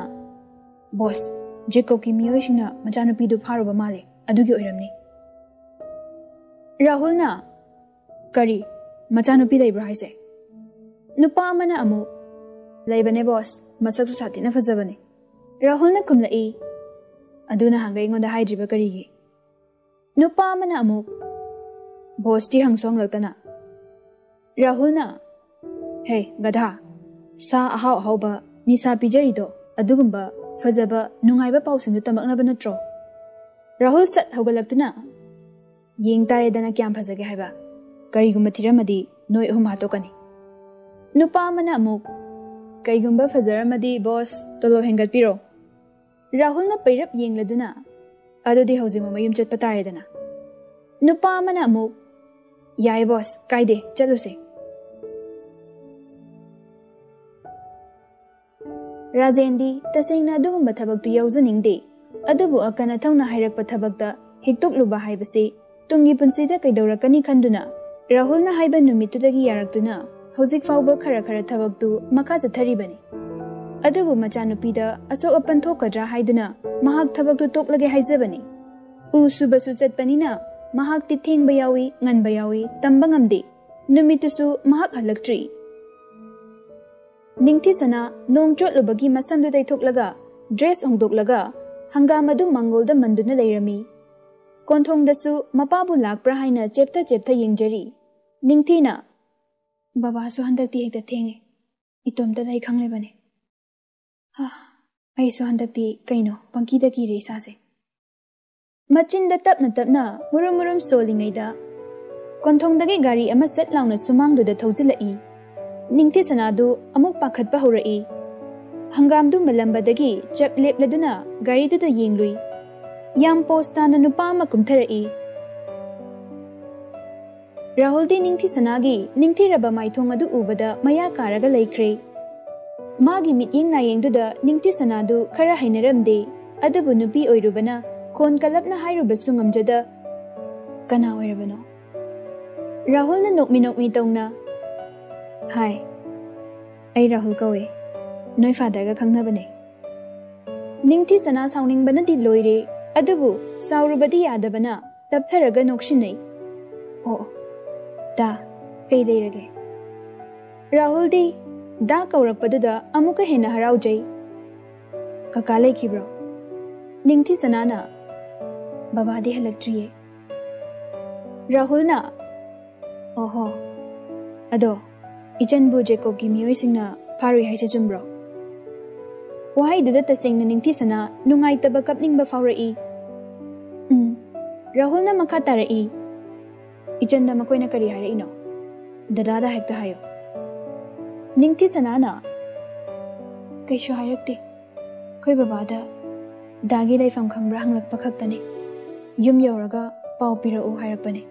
"ꯕꯣꯁ, ꯖꯦꯀꯣꯕꯀꯤ ꯃꯤꯑꯣꯏꯁꯤꯡꯅ ꯃꯆꯥꯅꯨꯄꯤꯗꯨ ꯐꯥꯔꯨꯕ ꯃꯥꯜꯂꯦ, ꯑꯗꯨꯒꯤ ꯑꯣꯏꯔꯝꯅꯤ"꯫ ꯔꯥꯍꯨꯜꯅ, "ꯀꯔꯤ? ꯃꯆꯥꯅꯨꯄꯤ ꯂꯩꯕ꯭ꯔꯣ ꯍꯥꯏꯁꯦ?" ꯅꯨꯄꯥ ꯑꯃꯅ ꯑꯃꯨꯛ, "ꯂꯩꯕꯅꯦ ꯕꯣꯁ, ꯃꯁꯛꯁꯨ ꯁꯥꯊꯤꯅ ꯐꯖꯕꯅꯦ"꯫ ꯔꯥꯍꯨꯜꯅ ꯈꯨꯝꯂꯛꯏ, "ꯑꯗꯨ ꯅꯍꯥꯟꯒꯩ ꯑꯩꯉꯣꯟꯗ ꯍꯥꯏꯗ꯭ꯔꯤꯕ ꯀꯔꯤꯒꯤ?" ꯅꯨꯄꯥ ꯑꯃꯅ ꯑꯃꯨꯛ, ꯕꯣꯁꯇꯤ ꯍꯪꯁꯨ ꯍꯪꯂꯛꯇꯅ꯫ ꯔꯥꯍꯨꯜꯅ, "ꯍꯦ ꯒꯙꯥ, ꯁꯥ ꯑꯍꯥꯎ ꯑꯍꯥꯎꯕ, ꯅꯤꯁꯥ ꯄꯤꯖꯔꯤꯗꯣ ꯑꯗꯨꯒꯨꯝꯕ ꯐꯖꯕ ꯅꯨꯡꯉꯥꯏꯕ ꯄꯥꯎꯁꯤꯡꯗꯨ ꯇꯝꯃꯛꯅꯕ ꯅꯠꯇ꯭ꯔꯣ?" ꯔꯥꯍꯨꯜ ꯁꯠ ꯍꯧꯒꯠꯂꯛꯇꯨꯅ, "ꯌꯦꯡ ꯇꯥꯔꯦꯗꯅ ꯀꯌꯥꯝ ꯐꯖꯒꯦ ꯍꯥꯏꯕ꯫ ꯀꯔꯤꯒꯨꯝꯕ ꯊꯤꯔꯝꯃꯗꯤ ꯅꯣꯏ ꯑꯍꯨꯝ ꯍꯥꯠꯇꯣꯛꯀꯅꯤ"꯫ ꯅꯨꯄꯥ ꯑꯃꯅ ꯑꯃꯨꯛ, "ꯀꯩꯒꯨꯝꯕ ꯐꯖꯔꯝꯃꯗꯤ ꯕꯣꯁ, ꯇꯣꯂꯣꯞ ꯍꯦꯟꯒꯠꯄꯤꯔꯣ"꯫ ꯔꯥꯍꯨꯜꯅ ꯄꯩꯔꯞ ꯌꯦꯡꯂꯗꯨꯅ, "ꯑꯗꯨꯗꯤ ꯍꯧꯖꯤꯛꯃꯛ ꯃꯌꯨꯝ ꯆꯠꯄ ꯇꯥꯔꯦꯗꯅ"꯫ ꯅꯨꯄꯥ ꯑꯃꯅ ꯑꯃꯨꯛ, "ꯌꯥꯏ ꯕꯣꯁ, ꯀꯥꯏꯗꯦ, ꯆꯠꯂꯨꯁꯦ"꯫ ꯔꯥꯖꯦꯟꯗꯤ ꯇꯁꯦꯡꯅ ꯑꯗꯨꯒꯨꯝꯕ ꯊꯕꯛꯇꯨ ꯌꯥꯎꯖꯅꯤꯡꯗꯦ, ꯑꯗꯨꯕꯨ ꯑꯀꯟ ꯑꯊꯧꯅ ꯍꯥꯏꯔꯛꯄ ꯊꯕꯛꯇ ꯍꯤꯛꯇꯣꯛꯂꯨꯕ ꯍꯥꯏꯕꯁꯤ ꯇꯨꯡꯒꯤ ꯄꯨꯟꯁꯤꯗ ꯀꯩꯗꯧꯔꯛꯀꯅꯤ ꯈꯟꯗꯨꯅ ꯔꯥꯍꯨꯜꯅ ꯍꯥꯏꯕ ꯅꯨꯃꯤꯠꯇꯨꯗꯒꯤ ꯌꯥꯔꯛꯇꯨꯅ ꯍꯧꯖꯤꯛ ꯐꯥꯎꯕ ꯈꯔ ꯈꯔ ꯊꯕꯛꯇꯨ ꯃꯈꯥ ꯆꯠꯊꯔꯤꯕꯅꯤ꯫ ꯑꯗꯨꯕꯨ ꯃꯆꯥꯅꯨꯄꯤꯗ ꯑꯁꯣꯛ ꯑꯄꯟ ꯊꯣꯛꯀꯗ꯭ꯔꯥ ꯍꯥꯏꯗꯨꯅ ꯃꯍꯥꯛ ꯊꯕꯛꯇꯨ ꯇꯣꯛꯂꯒꯦ ꯍꯥꯏꯖꯕꯅꯤ꯫ ꯎ ꯁꯨꯕꯁꯨ ꯆꯠꯄꯅꯤꯅ ꯃꯍꯥꯛꯇꯤ ꯊꯦꯡꯕ ꯌꯥꯎꯏ, ꯉꯟꯕ ꯌꯥꯎꯏ, ꯇꯝꯕ ꯉꯝꯗꯦ꯫ ꯅꯨꯃꯤꯠꯇꯨꯁꯨ ꯃꯍꯥꯛ ꯍꯜꯂꯛꯇ꯭ꯔꯤ꯫ ꯅꯤꯡꯊꯤꯁꯅꯥ ꯅꯣꯡ ꯆꯣꯠꯂꯨꯕꯒꯤ ꯃꯁꯝꯗꯨ ꯇꯩꯊꯣꯛꯂꯒ, ꯗ꯭ꯔꯦꯁ ꯍꯣꯡꯗꯣꯛꯂꯒ, ꯍꯪꯒꯥꯝ ꯑꯗꯨ ꯃꯪꯒꯣꯜꯗ ꯃꯟꯗꯨꯅ ꯂꯩꯔꯝꯃꯤ꯫ ꯀꯣꯟꯊꯣꯡꯗꯁꯨ ꯃꯄꯥꯕꯨ ꯂꯥꯛꯄ꯭ꯔꯥ ꯍꯥꯏꯅ ꯆꯦꯞꯊ ꯆꯦꯞꯊ ꯌꯦꯡꯖꯔꯤ꯫ ꯅꯤꯡꯊꯤꯅ, "ꯕꯕꯥꯁꯨ ꯍꯟꯗꯛꯇꯤ ꯍꯦꯛꯇ ꯊꯦꯡꯉꯦ꯫ ꯏꯇꯣꯝꯇ ꯂꯩ ꯈꯪꯂꯤꯕꯅꯤ꯫ ꯍꯥ, ꯑꯩꯁꯨ ꯍꯟꯗꯛꯇꯤ ꯀꯩꯅꯣ ꯄꯪꯀꯤꯗ ꯀꯤꯔꯦ ꯏꯁꯥꯁꯦ"꯫ ꯃꯆꯤꯟꯗ ꯇꯞꯅ ꯇꯞꯅ ꯃꯨꯔꯨꯝ ꯃꯨꯔꯨꯝ ꯁꯣꯜꯂꯤꯉꯩꯗ ꯀꯣꯟꯊꯣꯡꯗꯒꯤ ꯒꯥꯔꯤ ꯑꯃ ꯁꯠ ꯂꯥꯎꯅ ꯁꯨꯃꯥꯡꯗꯨꯗ ꯊꯧꯖꯤꯜꯂꯛꯏ꯫ ꯅꯤꯡꯊꯤꯁꯅꯥꯗꯨ ꯑꯃꯨꯛ ꯄꯥꯈꯠꯄ ꯍꯧꯔꯛꯏ꯫ ꯍꯪꯒꯥꯝꯗꯨ ꯃꯜꯂꯝꯕꯗꯒꯤ ꯆꯞ ꯂꯦꯞꯂꯗꯨꯅ ꯒꯥꯔꯤꯗꯨꯗ ꯌꯦꯡꯂꯨꯏ꯫ ꯌꯥꯝ ꯄꯣꯁ ꯇꯥꯅ ꯅꯨꯄꯥ ꯑꯃ ꯀꯨꯝꯊꯔꯛꯏ꯫ ꯔꯥꯍꯨꯜꯗꯤ ꯅꯤꯡꯊꯤꯁꯅꯥꯒꯤ ꯅꯤꯡꯊꯤꯔꯕ ꯃꯥꯏꯊꯣꯡ ꯑꯗꯨ ꯎꯕꯗ ꯃꯌꯥ ꯀꯥꯔꯒ ꯂꯩꯈ꯭ꯔꯦ꯫ ꯃꯥꯒꯤ ꯃꯤꯠꯌꯦꯡ ꯅꯥꯌꯦꯡꯗꯨꯗ ꯅꯤꯡꯊꯤꯁꯅꯥꯗꯨ ꯈꯔ ꯍꯩꯅꯔꯝꯗꯦ, ꯑꯗꯨꯕꯨ ꯅꯨꯄꯤ ꯑꯣꯏꯔꯨꯕꯅ ꯈꯣꯟ ꯀꯜꯂꯞꯅ ꯍꯥꯏꯔꯨꯕꯁꯨ ꯉꯝꯖꯗ, "ꯀꯅꯥ ꯑꯣꯏꯔꯕꯅꯣ?" ꯔꯥꯍꯨꯜꯅ ꯅꯣꯛꯃꯤ ꯅꯣꯛꯃꯤ ꯇꯧꯅ, "ꯍꯥꯏ, ꯑꯩ ꯔꯥꯍꯨꯜ ꯀꯧꯏ꯫ ꯅꯣꯏ ꯐꯥꯗꯔꯒ ꯈꯪꯅꯕꯅꯦ꯫" ꯅꯤꯡꯊꯤꯁꯅꯥ ꯁꯥꯎꯅꯤꯡꯕꯅꯗꯤ ꯂꯣꯏꯔꯦ, ꯑꯗꯨꯕꯨ ꯁꯥꯎꯔꯨꯕꯗꯤ ꯌꯥꯗꯕꯅ ꯇꯞꯊꯔꯒ ꯅꯣꯛꯁꯤꯟꯅꯩ꯫ "ꯑꯣ, ꯑꯣ, ꯗꯥ, ꯀꯩ ꯂꯩꯔꯒꯦ?" ꯔꯥꯍꯨꯜꯗꯤ ꯗꯥ ꯀꯧꯔꯛꯄꯗꯨꯗ ꯑꯃꯨꯛꯀ ꯍꯦꯟꯅ ꯍꯔꯥꯎꯖꯩ꯫ "ꯀꯀꯥ ꯂꯩꯈꯤꯕ꯭ꯔꯣ?" ꯅꯤꯡꯊꯤꯁꯅꯥꯅ, "ꯕꯕꯥꯗꯤ ꯍꯜꯂꯛꯇ꯭ꯔꯤꯌꯦ꯫" ꯔꯥꯍꯨꯜꯅ, "ꯑꯣꯍꯣ, ꯑꯗꯣ ꯏꯆꯟꯕꯨ ꯖꯦꯀꯣꯕꯀꯤ ꯃꯤꯑꯣꯏꯁꯤꯡꯅ ꯐꯥꯔꯨꯏ ꯍꯥꯏꯁꯦ ꯆꯨꯝꯕ꯭ꯔꯣ?" ꯋꯥꯍꯩꯗꯨꯗ ꯇꯁꯦꯡꯅ ꯅꯤꯡꯊꯤꯁꯅꯥ ꯅꯨꯡꯉꯥꯏꯇꯕ ꯀꯞꯅꯤꯡꯕ ꯐꯥꯎꯔꯛꯏ꯫ "ꯎꯝ꯫" ꯔꯥꯍꯨꯜꯅ ꯃꯈꯥ ꯇꯥꯔꯛꯏ, "ꯏꯆꯟꯗ ꯃꯈꯣꯏꯅ ꯀꯔꯤ ꯍꯥꯏꯔꯛꯏꯅꯣ? ꯗꯗꯥꯗ ꯍꯦꯛꯇ ꯍꯥꯏꯌꯨ꯫" ꯅꯤꯡꯊꯤꯁꯅꯥꯅ, "ꯀꯩꯁꯨ ꯍꯥꯏꯔꯛꯇꯦ꯫ ꯑꯩꯈꯣꯏ ꯕꯕꯥꯗ ꯗꯥꯒꯤ ꯂꯩꯐꯝ ꯈꯪꯕ꯭ꯔꯥ ꯍꯪꯂꯛꯄ ꯈꯛꯇꯅꯤ꯫ ꯌꯨꯝ ꯌꯧꯔꯒ ꯄꯥꯎ ꯄꯤꯔꯛꯎ ꯍꯥꯏꯔꯛꯄꯅꯤ꯫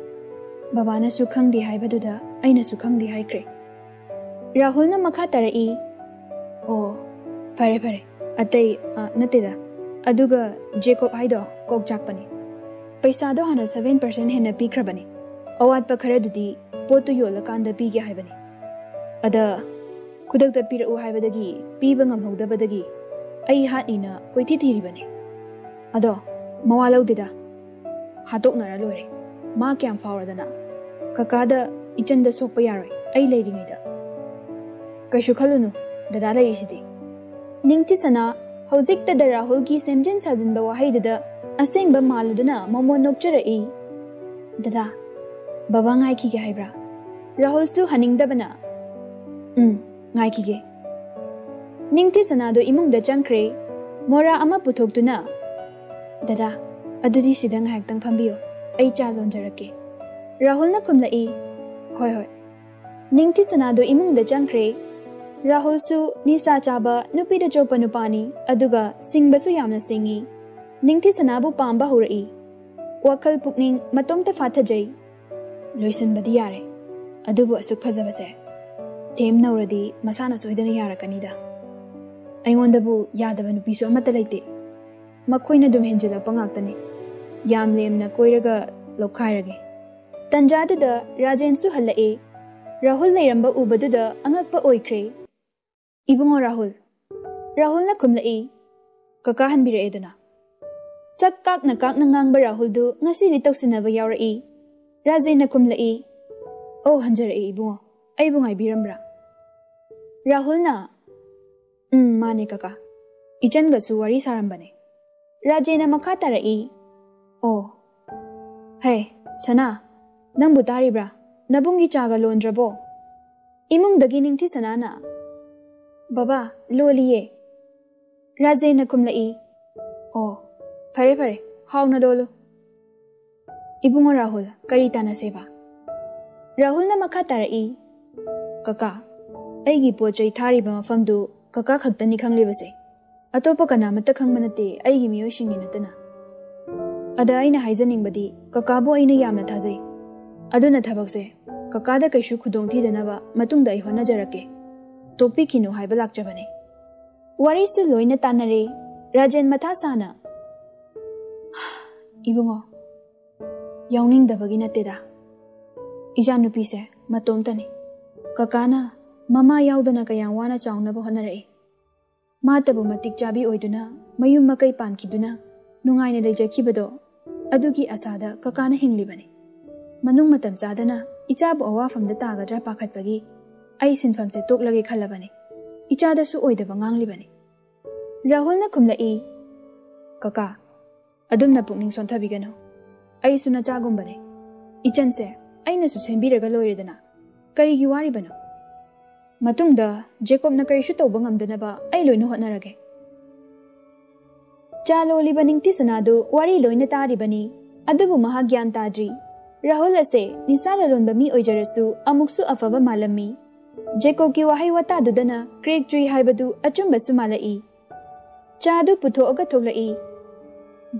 ꯕꯕꯥꯅꯁꯨ ꯈꯪꯗꯦ ꯍꯥꯏꯕꯗꯨꯗ ꯑꯩꯅꯁꯨ ꯈꯪꯗꯦ ꯍꯥꯏꯈ꯭ꯔꯦ꯫" ꯔꯥꯍꯨꯜꯅ ꯃꯈꯥ ꯇꯥꯔꯛꯏ, "ꯑꯣ, ꯐꯔꯦ, ꯐꯔꯦ꯫ ꯑꯇꯩ, ꯑ, ꯅꯠꯇꯦꯗ꯫ ꯑꯗꯨꯒ ꯖꯦꯀꯣꯕ ꯍꯥꯏꯗꯣ ꯀꯣꯛ ꯆꯥꯛꯄꯅꯤ꯫ ꯄꯩꯁꯥꯗꯣ ꯍꯥꯟꯅ seven percent ꯍꯦꯟꯅ ꯄꯤꯈ꯭ꯔꯕꯅꯤ꯫ ꯑꯋꯥꯠꯄ ꯈꯔꯗꯨꯗꯤ ꯄꯣꯠꯇꯨ ꯌꯣꯜꯂꯀꯥꯟꯗ ꯄꯤꯒꯦ ꯍꯥꯏꯕꯅꯤ꯫ ꯑꯗ ꯈꯨꯗꯛꯇ ꯄꯤꯔꯛꯎ ꯍꯥꯏꯕꯗꯒꯤ ꯄꯤꯕ ꯉꯝꯍꯧꯗꯕꯗꯒꯤ ꯑꯩ ꯍꯥꯠꯅꯤꯅ ꯀꯣꯏꯊꯤ ꯊꯤꯔꯤꯕꯅꯤ꯫ ꯑꯗꯣ ꯃꯋꯥ ꯂꯧꯗꯦꯗ꯫ ꯍꯥꯠꯇꯣꯛꯅꯔ ꯂꯣꯏꯔꯦ꯫ ꯃꯥ ꯀꯌꯥꯝ ꯐꯥꯎꯔꯗꯅ꯫ ꯀꯀꯥꯗ ꯏꯆꯟꯗ ꯁꯣꯛꯄ ꯌꯥꯔꯣꯏ, ꯑꯩ ꯂꯩꯔꯤꯉꯩꯗ꯫ ꯀꯩꯁꯨ ꯈꯜꯂꯨꯅꯨ, ꯗꯗꯥ ꯂꯩꯔꯤꯁꯤꯗꯤ꯫" ꯅꯤꯡꯊꯤꯁꯅꯥ ꯍꯧꯖꯤꯛꯇꯗ ꯔꯥꯍꯨꯜꯒꯤ ꯁꯦꯝꯖꯤꯟ ꯁꯥꯖꯤꯟꯕ ꯋꯥꯍꯩꯗꯨꯗ ꯑꯁꯦꯡꯕ ꯃꯥꯜꯂꯗꯨꯅ ꯃꯣꯃꯣꯟ ꯅꯣꯛꯆꯔꯛꯏ꯫ "ꯗꯗꯥ, ꯕꯕꯥ ꯉꯥꯏꯈꯤꯒꯦ ꯍꯥꯏꯕ꯭ꯔꯥ?" ꯔꯥꯍꯨꯜꯁꯨ ꯍꯟꯅꯤꯡꯗꯕꯅ, "ꯎꯝ, ꯉꯥꯏꯈꯤꯒꯦ꯫" ꯅꯤꯡꯊꯤꯁꯅꯥꯗꯨ ꯏꯃꯨꯡꯗ ꯆꯪꯈ꯭ꯔꯦ꯫ ꯃꯣꯔꯥ ꯑꯃ ꯄꯨꯊꯣꯛꯇꯨꯅ, "ꯗꯗꯥ, ꯑꯗꯨꯗꯤ ꯁꯤꯗ ꯉꯥꯏꯍꯥꯛꯇꯪ ꯐꯝꯕꯤꯌꯨ, ꯑꯩ ꯆꯥ ꯂꯣꯟꯖꯔꯛꯀꯦ꯫" ꯔꯥꯍꯨꯜꯅ ꯈꯨꯝꯂꯛꯏ, "ꯍꯣꯏ, ꯍꯣꯏ꯫" ꯅꯤꯡꯊꯤꯁꯅꯥꯗꯨ ꯏꯃꯨꯡꯗ ꯆꯪꯈ꯭ꯔꯦ꯫ ꯔꯥꯍꯨꯜꯁꯨ ꯅꯤꯁꯥ ꯆꯥꯕ, ꯅꯨꯄꯤꯗ ꯆꯣꯞꯄ ꯅꯨꯄꯥꯅꯤ, ꯑꯗꯨꯒ ꯁꯤꯡꯕꯁꯨ ꯌꯥꯝꯅ ꯁꯤꯡꯏ꯫ ꯅꯤꯡꯊꯤꯁꯅꯥꯕꯨ ꯄꯥꯝꯕ ꯍꯧꯔꯛꯏ꯫ ꯋꯥꯈꯜ ꯄꯨꯛꯅꯤꯡ ꯃꯇꯣꯝꯇ ꯐꯥꯊꯖꯩ꯫ ꯂꯣꯏꯁꯤꯟꯕꯗꯤ ꯌꯥꯔꯦ, ꯑꯗꯨꯕꯨ ꯑꯁꯨꯛ ꯐꯖꯕꯁꯦ ꯊꯦꯝ ꯅꯧꯔꯗꯤ ꯃꯁꯥꯅ ꯁꯣꯏꯗꯅ ꯌꯥꯔꯛꯀꯅꯤꯗ꯫ ꯑꯩꯉꯣꯟꯗꯕꯨ ꯌꯥꯗꯕ ꯅꯨꯄꯤꯁꯨ ꯑꯃꯠꯇ ꯂꯩꯇꯦ꯫ ꯃꯈꯣꯏꯅ ꯑꯗꯨꯝ ꯍꯦꯟꯖꯤꯜꯂꯛꯄ ꯉꯥꯛꯇꯅꯤ꯫ ꯌꯥꯝ ꯂꯦꯝꯅ ꯀꯣꯏꯔꯒ ꯂꯧꯈꯥꯏꯔꯒꯦ꯫ ꯇꯟꯖꯥꯗꯨꯗ ꯔꯥꯖꯦꯟꯁꯨ ꯍꯜꯂꯛꯑꯦ꯫ ꯔꯥꯍꯨꯜ ꯂꯩꯔꯝꯕ ꯎꯕꯗꯨꯗ ꯑꯉꯛꯄ ꯑꯣꯏꯈ꯭ꯔꯦ꯫ "ꯏꯕꯨꯡꯉꯣ ꯔꯥꯍꯨꯜ꯫" ꯔꯥꯍꯨꯜꯅ ꯈꯨꯝꯂꯛꯏ꯫ "ꯀꯀꯥ ꯍꯟꯕꯤꯔꯛꯑꯦꯗꯅ꯫" ꯁꯛ ꯀꯥꯛꯅ ꯀꯥꯛꯅ ꯉꯥꯡꯕ ꯔꯥꯍꯨꯜꯗꯨ ꯉꯁꯤꯗꯤ ꯇꯧꯁꯤꯟꯅꯕ ꯌꯥꯎꯔꯛꯏ꯫ ꯔꯥꯖꯦꯟꯅ ꯈꯨꯝꯂꯛꯏ꯫ "ꯑꯧ, ꯍꯟꯖꯔꯛꯑꯦ ꯏꯕꯨꯡꯉꯣ꯫ ꯑꯩꯕꯨ ꯉꯥꯏꯕꯤꯔꯝꯕ꯭ꯔꯥ?" ꯔꯥꯍꯨꯜꯅ, "ꯎꯝ, ꯃꯥꯅꯦ ꯀꯀꯥ꯫ ꯏꯆꯟꯒꯁꯨ ꯋꯥꯔꯤ ꯁꯥꯔꯝꯕꯅꯦ꯫" ꯔꯥꯖꯦꯟꯅ ꯃꯈꯥ ꯇꯥꯔꯛꯏ꯫ "ꯑꯣ, ꯍꯦ, ꯁꯅꯥ, ꯅꯪꯕꯨ ꯇꯥꯔꯤꯕ꯭ꯔꯥ? ꯅꯕꯨꯡꯒꯤ ꯆꯥꯒ ꯂꯣꯟꯗ꯭ꯔꯕꯣ?" ꯏꯃꯨꯡꯗꯒꯤ ꯅꯤꯡꯊꯤ ꯁꯅꯥꯅ, "ꯕꯕꯥ, ꯂꯣꯜꯂꯤꯌꯦ꯫" ꯔꯥꯖꯦꯟꯅ ꯈꯨꯝꯂꯛꯏ꯫ "ꯑꯣ, ꯐꯔꯦ ꯐꯔꯦ, ꯍꯥꯎꯅ ꯂꯣꯜꯂꯨ꯫" "ꯏꯕꯨꯡꯉꯣ ꯔꯥꯍꯨꯜ, ꯀꯔꯤ ꯇꯥꯟꯅꯁꯦꯕ?" ꯔꯥꯍꯨꯜꯅ ꯃꯈꯥ ꯇꯥꯔꯛꯏ꯫ "ꯀꯀꯥ, ꯑꯩꯒꯤ ꯄꯣꯠ ꯆꯩ ꯊꯥꯔꯤꯕ ꯃꯐꯝꯗꯨ ꯀꯀꯥ ꯈꯛꯇꯅꯤ ꯈꯪꯂꯤꯕꯁꯦ꯫ ꯑꯇꯣꯞꯄ ꯀꯅꯥꯃꯠꯇ ꯈꯪꯕ ꯅꯠꯇꯦ, ꯑꯩꯒꯤ ꯃꯤꯑꯣꯏꯁꯤꯡꯒꯤ ꯅꯠꯇꯅ꯫ ꯑꯗ ꯑꯩꯅ ꯍꯥꯏꯖꯅꯤꯡꯕꯗꯤ, ꯀꯀꯥꯕꯨ ꯑꯩꯅ ꯌꯥꯝꯅ ꯊꯥꯖꯩ꯫ ꯑꯗꯨꯅ ꯊꯕꯛꯁꯦ ꯀꯀꯥꯗ ꯀꯩꯁꯨ ꯈꯨꯗꯣꯡ ꯊꯤꯗꯅꯕ ꯃꯇꯨꯡꯗ ꯑꯩ ꯍꯣꯠꯅꯖꯔꯛꯀꯦ꯫ ꯇꯣꯛꯄꯤꯈꯤꯅꯨ ꯍꯥꯏꯕ ꯂꯥꯛꯆꯕꯅꯦ꯫" ꯋꯥꯔꯤꯁꯨ ꯂꯣꯏꯅ ꯇꯥꯟꯅꯔꯦ꯫ ꯔꯥꯖꯦꯟ ꯃꯊꯥ ꯁꯥꯅ, "ꯏꯕꯨꯡꯉꯣ, ꯌꯥꯎꯅꯤꯡꯗꯕꯒꯤ ꯅꯠꯇꯦꯗ꯫ ꯏꯆꯥꯅꯨꯄꯤꯁꯦ ꯃꯇꯣꯝꯇꯅꯤ꯫ ꯀꯀꯥꯅ ꯃꯃꯥ ꯌꯥꯎꯗꯅ ꯀꯌꯥꯝ ꯋꯥꯅ ꯆꯥꯎꯅꯕ ꯍꯣꯠꯅꯔꯛꯏ꯫ ꯃꯥꯇꯕꯨ ꯃꯇꯤꯛ ꯆꯥꯕꯤ ꯑꯣꯏꯗꯨꯅ ꯃꯌꯨꯝ ꯃꯀꯩ ꯄꯥꯟꯈꯤꯗꯨꯅ ꯅꯨꯡꯉꯥꯏꯅ ꯂꯩꯖꯈꯤꯕꯗꯣ, ꯑꯗꯨꯒꯤ ꯑꯁꯥꯗ ꯀꯀꯥꯅ ꯍꯤꯡꯂꯤꯕꯅꯤ꯫ ꯃꯅꯨꯡ ꯃꯇꯝ ꯆꯥꯗꯅ ꯏꯆꯥꯕꯨ ꯑꯋꯥꯐꯝꯗ ꯇꯥꯒꯗ꯭ꯔꯥ ꯄꯥꯈꯠꯄꯒꯤ ꯑꯩ ꯁꯤꯟꯐꯝꯁꯦ ꯇꯣꯛꯂꯒꯦ ꯈꯜꯂꯕꯅꯤ꯫ ꯏꯆꯥꯗꯁꯨ ꯑꯣꯏꯗꯕ ꯉꯥꯡꯂꯤꯕꯅꯤ꯫" ꯔꯥꯍꯨꯜꯅ ꯈꯨꯝꯂꯛꯏ꯫ "ꯀꯀꯥ, ꯑꯗꯨꯝꯅ ꯄꯨꯛꯅꯤꯡ ꯁꯣꯟꯊꯕꯤꯒꯅꯨ꯫ ꯑꯩꯁꯨ ꯅꯆꯥꯒꯨꯝꯕꯅꯦ꯫ ꯏꯆꯟꯁꯦ ꯑꯩꯅꯁꯨ ꯁꯦꯝꯕꯤꯔꯒ ꯂꯣꯏꯔꯦꯗꯅ꯫ ꯀꯔꯤꯒꯤ ꯋꯥꯔꯤꯕꯅꯣ? ꯃꯇꯨꯡꯗ ꯖꯦꯀꯣꯕꯅ ꯀꯔꯤꯁꯨ ꯇꯧꯕ ꯉꯝꯗꯅꯕ ꯑꯩ ꯂꯣꯏꯅ ꯍꯣꯠꯅꯔꯒꯦ꯫" ꯆꯥ ꯂꯣꯜꯂꯤꯕ ꯅꯤꯡꯊꯤ ꯁꯅꯥꯗꯨ ꯋꯥꯔꯤ ꯂꯣꯏꯅ ꯇꯥꯔꯤꯕꯅꯤ, ꯑꯗꯨꯕꯨ ꯃꯍꯥꯛ ꯒ꯭ꯌꯥꯟ ꯇꯥꯗ꯭ꯔꯤ꯫ ꯔꯥꯍꯨꯜ ꯑꯁꯦ ꯅꯤꯁꯥ ꯂꯂꯣꯟꯕ ꯃꯤ ꯑꯣꯏꯖꯔꯁꯨ ꯑꯃꯨꯛꯁꯨ ꯑꯐꯕ ꯃꯥꯜꯂꯝꯃꯤ꯫ ꯖꯦꯀꯣꯕꯀꯤ ꯋꯥꯍꯩ ꯋꯥꯇꯥꯗꯨꯗꯅ ꯀ꯭ꯔꯦꯛ ꯆꯨꯏ ꯍꯥꯏꯕꯗꯨ ꯑꯆꯨꯝꯕꯁꯨ ꯃꯥꯜꯂꯛꯏ꯫ ꯆꯥꯗꯨ ꯄꯨꯊꯣꯛꯑꯒ ꯊꯣꯛꯂꯛꯏ꯫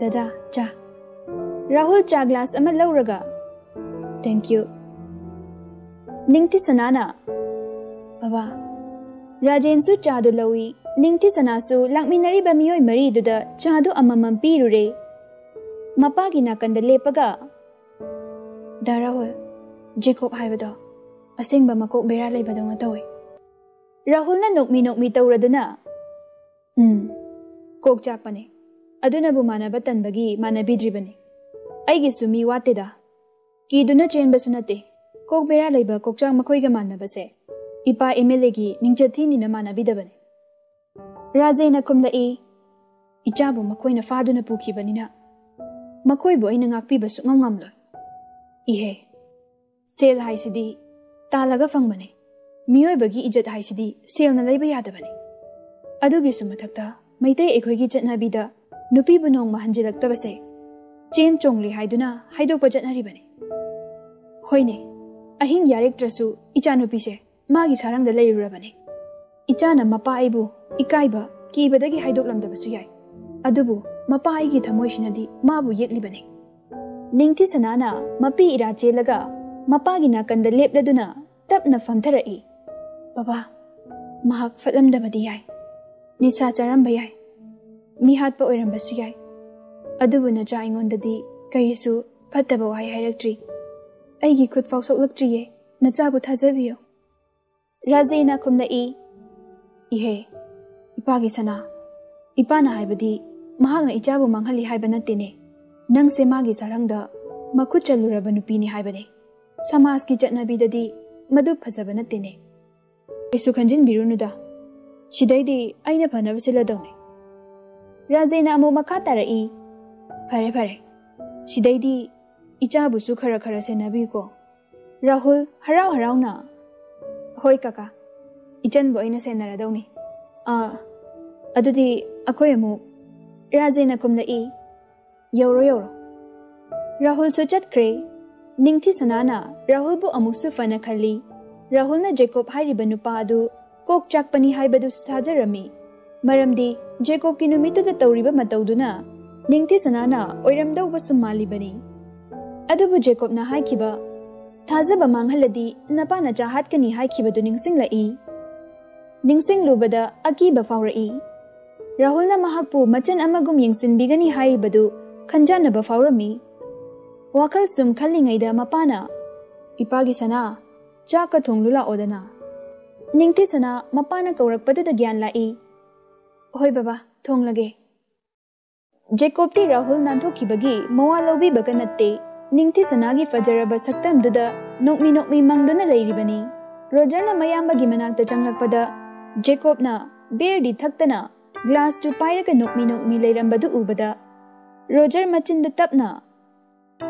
"ꯗꯗꯥ, ꯆꯥ꯫" ꯔꯥꯍꯨꯜ ꯆꯥ ꯒ꯭ꯂꯥꯁ ꯑꯃ ꯂꯧꯔꯒ, "Thank you꯫" ꯅꯤꯡꯊꯤꯁꯅꯥꯅ, "ꯕꯕꯥ, ꯔꯥꯖꯦꯟꯁꯨ ꯆꯥꯗꯨ ꯂꯧꯏ, ꯅꯤꯡꯊꯤꯁꯅꯥꯁꯨ ꯂꯥꯛꯃꯤꯟꯅꯔꯤꯕ ꯃꯤꯑꯣꯏ ꯃꯔꯤꯗꯨꯗ ꯆꯥꯗꯨ ꯑꯃꯃꯝ ꯄꯤꯔꯨꯔꯦ꯫" ꯃꯄꯥꯒꯤ ꯅꯥꯀꯟꯗ ꯂꯦꯞꯄꯒ, "ꯗꯥ ꯔꯥꯍꯨꯜ, ꯖꯦꯀꯣꯕ ꯍꯥꯏꯕꯗꯣ ꯑꯁꯦꯡꯕ ꯃꯀꯣꯛ ꯕꯦꯔꯥ ꯂꯩꯕꯗꯧꯅ ꯇꯧꯏ꯫" ꯔꯥꯍꯨꯜꯅ ꯅꯣꯛꯃꯤ ꯅꯣꯛꯃꯤ ꯇꯧꯔꯗꯨꯅ, "ꯎꯝ, ꯀꯣꯛ ꯆꯥꯛꯄꯅꯦ꯫ ꯑꯗꯨꯅꯕꯨ ꯃꯥꯟꯅꯕ ꯇꯟꯕꯒꯤ ꯃꯥꯟꯅꯕꯤꯗ꯭ꯔꯤꯕꯅꯤ꯫ ꯑꯩꯒꯤꯁꯨ ꯃꯤ ꯋꯥꯠꯇꯦꯗ꯫ ꯀꯤꯗꯨꯅ ꯆꯦꯟꯕꯁꯨ ꯅꯠꯇꯦ꯫ ꯀꯣꯛ ꯕꯦꯔꯥ ꯂꯩꯕ ꯀꯣꯛꯆꯥꯛ ꯃꯈꯣꯏꯒ ꯃꯥꯟꯅꯕꯁꯦ ꯏꯄꯥ ꯑꯦꯝ ꯑꯦꯜ ꯑꯦꯒꯤ ꯃꯤꯡꯆꯠ ꯊꯤꯅꯤꯅ ꯃꯥꯟꯅꯕꯤꯗꯕꯅꯤ꯫" ꯔꯥꯖꯦꯅ ꯈꯨꯝꯂꯛꯏ, "ꯏꯆꯥꯕꯨ ꯃꯈꯣꯏꯅ ꯐꯥꯗꯨꯅ ꯄꯨꯈꯤꯕꯅꯤꯅ ꯃꯈꯣꯏꯕꯨ ꯑꯩꯅ ꯉꯥꯛꯄꯤꯕ ꯁꯨꯛꯉꯝ ꯉꯝꯂꯣꯏ꯫ ꯏꯍꯦ, ꯁꯦꯜ ꯍꯥꯏꯁꯤꯗꯤ ꯇꯥꯜꯂꯒ ꯐꯪꯕꯅꯦ꯫ ꯃꯤꯑꯣꯏꯕꯒꯤ ꯏꯖꯠ ꯍꯥꯏꯁꯤꯗꯤ ꯁꯦꯜꯅ ꯂꯩꯕ ꯌꯥꯗꯕꯅꯦ꯫ ꯑꯗꯨꯒꯤꯁꯨ ꯃꯊꯛꯇ ꯃꯩꯇꯩ ꯑꯩꯈꯣꯏꯒꯤ ꯆꯠꯅꯕꯤꯗ ꯅꯨꯄꯤꯕꯨ ꯅꯣꯡꯃ ꯍꯟꯖꯤꯜꯂꯛꯇꯕꯁꯦ ꯆꯦꯟ ꯆꯣꯡꯂꯤ ꯍꯥꯏꯗꯨꯅ ꯍꯥꯏꯗꯣꯛꯄ ꯆꯠꯅꯔꯤꯕꯅꯤ꯫ ꯍꯣꯏꯅꯦ, ꯑꯍꯤꯡ ꯌꯥꯔꯦꯛꯇ꯭ꯔꯁꯨ ꯏꯆꯥꯅꯨꯄꯤꯁꯦ ꯃꯥꯒꯤ ꯁꯥꯔꯪꯗ ꯂꯩꯔꯨꯔꯕꯅꯤ꯫ ꯏꯆꯥꯅ ꯃꯄꯥ ꯑꯩꯕꯨ ꯏꯀꯥꯏꯕ, ꯀꯤꯕꯗꯒꯤ ꯍꯥꯏꯗꯣꯛꯂꯝꯗꯕꯁꯨ ꯌꯥꯏ꯫ ꯑꯗꯨꯕꯨ ꯃꯄꯥ ꯑꯩꯒꯤ ꯊꯃꯣꯏꯁꯤꯅꯗꯤ ꯃꯥꯕꯨ ꯌꯦꯛꯂꯤꯕꯅꯤ꯫" ꯅꯤꯡꯊꯤꯁꯅꯥꯅ ꯃꯄꯤ ꯏꯔꯥ ꯆꯦꯜꯂꯒ ꯃꯄꯥꯒꯤ ꯅꯥꯀꯟꯗ ꯂꯦꯞꯂꯗꯨꯅ ꯇꯞꯅ ꯐꯝꯊꯔꯛꯏ꯫ "ꯕꯕꯥ, ꯃꯍꯥꯛ ꯐꯠꯂꯝꯗꯕꯗꯤ ꯌꯥꯏ, ꯅꯤꯁꯥ ꯆꯥꯔꯝꯕ ꯌꯥꯏ, ꯃꯤꯍꯥꯠꯄ ꯑꯣꯏꯔꯝꯕꯁꯨ ꯌꯥꯏ, ꯑꯗꯨꯕꯨ ꯅꯆꯥ ꯑꯩꯉꯣꯟꯗꯗꯤ ꯀꯔꯤꯁꯨ ꯐꯠꯇꯕ ꯋꯥꯍꯩ ꯍꯥꯏꯔꯛꯇ꯭ꯔꯤ꯫ ꯑꯩꯒꯤ ꯈꯨꯠ ꯐꯥꯎ ꯁꯣꯛꯂꯛꯇ꯭ꯔꯤꯌꯦ, ꯅꯆꯥꯕꯨ ꯊꯥꯖꯕꯤꯌꯨ꯫" ꯔꯥꯖꯦꯅ ꯈꯨꯝꯂꯛꯏ, "ꯏꯍꯦ, ꯏꯄꯥꯒꯤ ꯁꯅꯥ, ꯏꯄꯥꯅ ꯍꯥꯏꯕꯗꯤ ꯃꯍꯥꯛꯅ ꯏꯆꯥꯕꯨ ꯃꯥꯡꯍꯜꯂꯤ ꯍꯥꯏꯕ ꯅꯠꯇꯦꯅꯦ꯫ ꯅꯪꯁꯦ ꯃꯥꯒꯤ ꯁꯥꯔꯪꯗ ꯃꯈꯨꯠ ꯆꯜꯂꯨꯔꯕ ꯅꯨꯄꯤꯅꯤ ꯍꯥꯏꯕꯅꯦ꯫ ꯁꯃꯥꯖꯀꯤ ꯆꯠꯅꯕꯤꯗꯗꯤ ꯃꯗꯨ ꯐꯖꯕ ꯅꯠꯇꯦꯅꯦ꯫ ꯀꯩꯁꯨ ꯈꯟꯖꯤꯟꯕꯤꯔꯨꯅꯨꯗ, ꯁꯤꯗꯩꯗꯤ ꯑꯩꯅ ꯐꯅꯕ ꯁꯤꯜꯂꯗꯧꯅꯦ꯫" ꯔꯥꯖꯦꯅ ꯑꯃꯨꯛ ꯃꯈꯥ ꯇꯥꯔꯛꯏ, "ꯐꯔꯦ ꯐꯔꯦ, ꯁꯤꯗꯩꯗꯤ ꯏꯆꯥꯕꯨꯁꯨ ꯈꯔ ꯈꯔ ꯁꯦꯟꯅꯕꯤꯌꯨꯀꯣ꯫" ꯔꯥꯍꯨꯜ ꯍꯔꯥꯎ ꯍꯔꯥꯎꯅ, "ꯍꯣꯏ ꯀꯀꯥ, ꯏꯆꯟꯕꯨ ꯑꯩꯅ ꯁꯦꯟꯅꯔꯗꯧꯅꯤ꯫ ꯑꯥ, ꯑꯗꯨꯗꯤ ꯑꯩꯈꯣꯏ ꯑꯃꯨꯛ꯫" ꯔꯥꯖꯦꯅ ꯈꯨꯝꯂꯛꯏ, "ꯌꯧꯔꯣ ꯌꯧꯔꯣ꯫" ꯔꯥꯍꯨꯜꯁꯨ ꯆꯠꯈ꯭ꯔꯦ꯫ ꯅꯤꯡꯊꯤꯁꯅꯥꯅ ꯔꯥꯍꯨꯜꯕꯨ ꯑꯃꯨꯛꯁꯨ ꯐꯅ ꯈꯜꯂꯤ꯫ ꯔꯥꯍꯨꯜꯅ ꯖꯦꯀꯣꯕ ꯍꯥꯏꯔꯤꯕ ꯅꯨꯄꯥ ꯑꯗꯨ ꯀꯣꯛ ꯆꯥꯛꯄꯅꯤ ꯍꯥꯏꯕꯗꯨꯁꯨ ꯊꯥꯖꯔꯝꯃꯤ꯫ ꯃꯔꯝꯗꯤ ꯖꯦꯀꯣꯕꯀꯤ ꯅꯨꯃꯤꯠꯇꯨꯗ ꯇꯧꯔꯤꯕ ꯃꯇꯧꯗꯨꯅ ꯅꯤꯡꯊꯤꯁꯅꯥꯅ ꯑꯣꯏꯔꯝꯗꯧꯕꯁꯨ ꯃꯥꯜꯂꯤꯕꯅꯤ꯫ ꯑꯗꯨꯕꯨ ꯖꯦꯀꯣꯕꯅ ꯍꯥꯏꯈꯤꯕ, "ꯊꯥꯖꯕ ꯃꯥꯡꯍꯜꯂꯗꯤ ꯅꯄꯥ ꯅꯆꯥ ꯍꯥꯠꯀꯅꯤ" ꯍꯥꯏꯈꯤꯕꯗꯨ ꯅꯤꯡꯁꯤꯡꯂꯛꯏ꯫ ꯅꯤꯡꯁꯤꯡꯂꯨꯕꯗ ꯑꯀꯤꯕ ꯐꯥꯎꯔꯛꯏ꯫ ꯔꯥꯍꯨꯜꯅ ꯃꯍꯥꯛꯄꯨ ꯃꯆꯟ ꯑꯃꯒꯨꯝ ꯌꯦꯡꯁꯤꯟꯕꯤꯒꯅꯤ ꯍꯥꯏꯔꯤꯕꯗꯨ ꯈꯟꯖꯥꯟꯅꯕ ꯐꯥꯎꯔꯝꯃꯤ꯫ ꯋꯥꯈꯜ ꯁꯨꯝ ꯈꯜꯂꯤꯉꯩꯗ ꯃꯄꯥꯅ, "ꯏꯄꯥꯒꯤ ꯁꯅꯥ, ꯆꯥꯛꯀ ꯊꯣꯡꯂꯨ ꯂꯥꯛꯑꯣꯗꯅ"꯫ ꯅꯤꯡꯊꯤꯁꯅꯥ ꯃꯄꯥꯅ ꯀꯧꯔꯛꯄꯗꯨꯗ ꯒ꯭ꯌꯥꯟ ꯂꯥꯛꯏ꯫ "ꯍꯣꯏ ꯕꯕꯥ, ꯊꯣꯡꯂꯒꯦ"꯫ ꯖꯦꯀꯣꯕꯇꯤ ꯔꯥꯍꯨꯜ ꯅꯥꯟꯊꯣꯛꯈꯤꯕꯒꯤ ꯃꯋꯥ ꯂꯧꯕꯤꯕꯒ ꯅꯠꯇꯦ꯫ ꯅꯤꯡꯊꯤꯁꯅꯥꯒꯤ ꯐꯖꯔꯕ ꯁꯛꯇꯝꯗꯨꯗ ꯅꯣꯛꯃꯤ ꯅꯣꯛꯃꯤ ꯃꯪꯗꯨꯅ ꯂꯩꯔꯤꯕꯅꯤ꯫ ꯔꯣꯖꯔꯅ ꯃꯌꯥꯝꯕꯒꯤ ꯃꯅꯥꯛꯇ ꯆꯪꯂꯛꯄꯗ ꯖꯦꯀꯣꯕꯅ ꯕꯤꯌꯔꯗꯤ ꯊꯛꯇꯅ ꯒ꯭ꯂꯥꯁꯇꯨ ꯄꯥꯏꯔꯒ ꯅꯣꯛꯃꯤ ꯅꯣꯛꯃꯤ ꯂꯩꯔꯝꯕꯗꯨ ꯎꯕꯗ ꯔꯣꯖꯔ ꯃꯆꯤꯟꯗ ꯇꯞꯅ,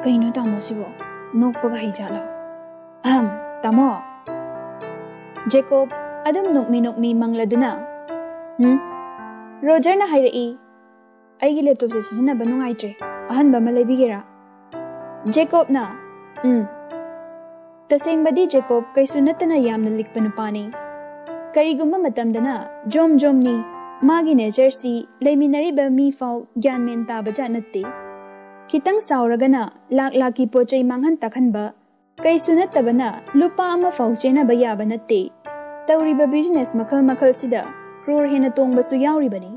"ꯀꯩꯅꯣ ꯇꯥꯃꯣꯁꯤꯕꯣ? ꯅꯣꯛꯄꯒ ꯍꯩꯖꯥꯠꯂꯣ? ꯑꯍꯝ, ꯇꯥꯃꯣ!" ꯖꯦꯀꯣꯕ ꯑꯗꯨꯝ ꯅꯣꯛꯃꯤ ꯅꯣꯛꯃꯤ ꯃꯪꯂꯗꯨꯅ, "ꯍꯨꯝ?" ꯔꯣꯖꯔꯅ ꯍꯥꯏꯔꯛꯏ, "ꯑꯩꯒꯤ ꯂꯦꯞꯇꯣꯞꯁꯦ ꯁꯤꯖꯤꯟꯅꯕ ꯅꯨꯡꯉꯥꯏꯇ꯭ꯔꯦ, ꯑꯍꯟꯕ ꯑꯃ ꯂꯩꯕꯤꯒꯦꯔꯥ?" ꯖꯦꯀꯣꯕꯅ, "ꯎꯝ"꯫ ꯇꯁꯦꯡꯕꯗꯤ ꯖꯦꯀꯣꯕ ꯀꯩꯁꯨ ꯅꯠꯇꯅ ꯌꯥꯝꯅ ꯂꯤꯛꯄ ꯅꯨꯄꯥꯅꯤ꯫ ꯀꯔꯤꯒꯨꯝꯕ ꯃꯇꯝꯗꯅ ꯖꯣꯝ ꯖꯣꯝꯅꯤ꯫ ꯃꯥꯒꯤ ꯅꯦꯆꯔꯁꯤ ꯂꯩꯃꯤꯟꯅꯔꯤꯕ ꯃꯤ ꯐꯥꯎ ꯒ꯭ꯌꯥꯟ ꯃꯦꯟ ꯇꯥꯕ ꯖꯥꯠ ꯅꯠꯇꯦ꯫ ꯈꯤꯇꯪ ꯁꯥꯎꯔꯒꯅ ꯂꯥꯛ ꯂꯥꯛꯀꯤ ꯄꯣꯠ ꯆꯩ ꯃꯥꯡꯍꯟ ꯇꯥꯛꯍꯟꯕ, ꯀꯩꯁꯨ ꯅꯠꯇꯕꯅ ꯂꯨꯄꯥ ꯑꯃ ꯐꯥꯎ ꯆꯦꯟꯅꯕ ꯌꯥꯕ ꯅꯠꯇꯦ꯫ ꯇꯧꯔꯤꯕ ꯕꯤꯖꯤꯅꯦꯁ ꯃꯈꯜ ꯃꯈꯜꯁꯤꯗ ꯀ꯭ꯔꯣꯔ ꯍꯦꯟꯅ ꯇꯣꯡꯕꯁꯨ ꯌꯥꯎꯔꯤꯕꯅꯤ꯫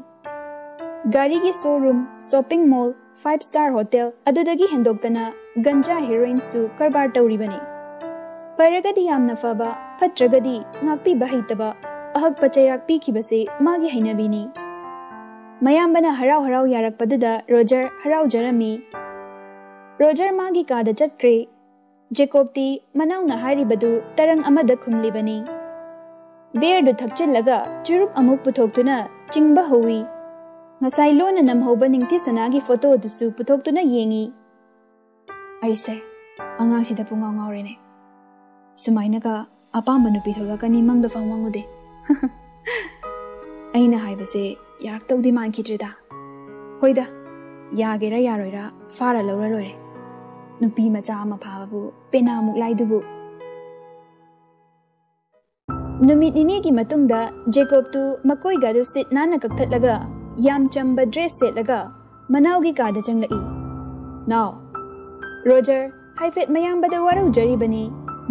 ꯒꯥꯔꯤꯒꯤ ꯁꯣꯔꯨꯝ, ꯁꯣꯞꯄꯤꯡ ꯃꯣꯜ, ꯐꯥꯏꯚ ꯁ꯭ꯇꯥꯔ ꯍꯣꯇꯦꯜ, ꯑꯗꯨꯗꯒꯤ ꯍꯦꯟꯗꯣꯛꯇꯅ ꯒꯟꯖꯥ ꯍꯦꯔꯣꯏꯟꯁꯨ ꯀꯔꯕꯥꯔ ꯇꯧꯔꯤꯕꯅꯤ꯫ ꯐꯔꯒꯗꯤ ꯌꯥꯝꯅ ꯐꯕ, ꯐꯠꯇ꯭ꯔꯒꯗꯤ ꯉꯥꯛꯄꯤꯕ ꯍꯩꯇꯕ, ꯑꯍꯛꯄ ꯆꯩꯔꯥꯛ ꯄꯤꯈꯤꯕꯁꯦ ꯃꯥꯒꯤ ꯍꯩꯅꯕꯤꯅꯤ꯫ ꯃꯌꯥꯝꯕꯅ ꯍꯔꯥꯎ ꯍꯔꯥꯎ ꯌꯥꯔꯛꯄꯗꯨꯗ ꯔꯣꯖꯔ ꯍꯔꯥꯎꯖꯔꯝꯃꯤ꯫ ꯔꯣꯖꯔ ꯃꯥꯒꯤ ꯀꯥꯗ ꯆꯠꯈ꯭ꯔꯦ꯫ ꯖꯦꯀꯣꯕꯇꯤ ꯃꯅꯥꯎꯅ ꯍꯥꯏꯔꯤꯕꯗꯨ ꯇꯔꯪ ꯑꯃꯗ ꯈꯨꯝꯂꯤꯕꯅꯤ꯫ ꯕꯤꯌꯔꯗꯨ ꯊꯛꯆꯤꯜꯂꯒ ꯆꯨꯔꯨꯞ ꯑꯃꯨꯛ ꯄꯨꯊꯣꯛꯇꯨꯅ ꯆꯤꯡꯕ ꯍꯧꯏ꯫ ꯉꯁꯥꯏ ꯂꯣꯟꯅ ꯅꯝꯍꯧꯕ ꯅꯤꯡꯊꯤꯁꯅꯥꯒꯤ ꯐꯣꯇꯣꯗꯨꯁꯨ ꯄꯨꯊꯣꯛꯇꯨꯅ ꯌꯦꯡꯏ꯫ "ꯑꯩꯁꯦ ꯑꯉꯥꯡꯁꯤꯗ ꯄꯨꯡꯉꯥꯎ ꯉꯥꯎꯔꯦꯅꯦ꯫ ꯁꯨꯃꯥꯏꯅꯒ ꯑꯄꯥꯝꯕ ꯅꯨꯄꯤ ꯊꯣꯛꯂꯛꯀꯅꯤ ꯃꯪꯗ ꯐꯥꯎ ꯃꯪꯉꯨꯗꯦ꯫ ꯑꯩꯅ ꯍꯥꯏꯕꯁꯦ ꯌꯥꯔꯛꯇꯧꯗꯤ ꯃꯥꯟꯈꯤꯗ꯭ꯔꯦꯗ꯫ ꯍꯣꯏꯗ, ꯌꯥꯒꯦꯔꯥ ꯌꯥꯔꯣꯏꯔꯥ ꯐꯥꯔ ꯂꯧꯔ ꯂꯣꯏꯔꯦ꯫ ꯅꯨꯄꯤ ꯃꯆꯥ ꯑꯃ ꯐꯥꯕꯕꯨ ꯄꯦꯅꯥꯃꯨꯛ ꯂꯥꯏꯗꯨꯕꯨ"꯫ ꯅꯨꯃꯤꯠ ꯅꯤꯅꯤꯒꯤ ꯃꯇꯨꯡꯗ ꯖꯦꯀꯣꯕꯇꯨ ꯃꯀꯣꯏꯒꯗꯨ ꯁꯤꯠ ꯅꯥꯟꯅ ꯀꯛꯊꯠꯂꯒ, ꯌꯥꯝ ꯆꯝꯕ ꯗ꯭ꯔꯦꯁ ꯁꯦꯠꯂꯒ, ꯃꯅꯥꯎꯒꯤ ꯀꯥꯗ ꯆꯪꯂꯛꯏ꯫ "ꯅꯥꯎ, ꯔꯣꯖꯔ ꯍꯥꯏꯐꯦꯠ ꯃꯌꯥꯝꯕꯗ ꯋꯥꯔꯧꯖꯔꯤꯕꯅꯤ,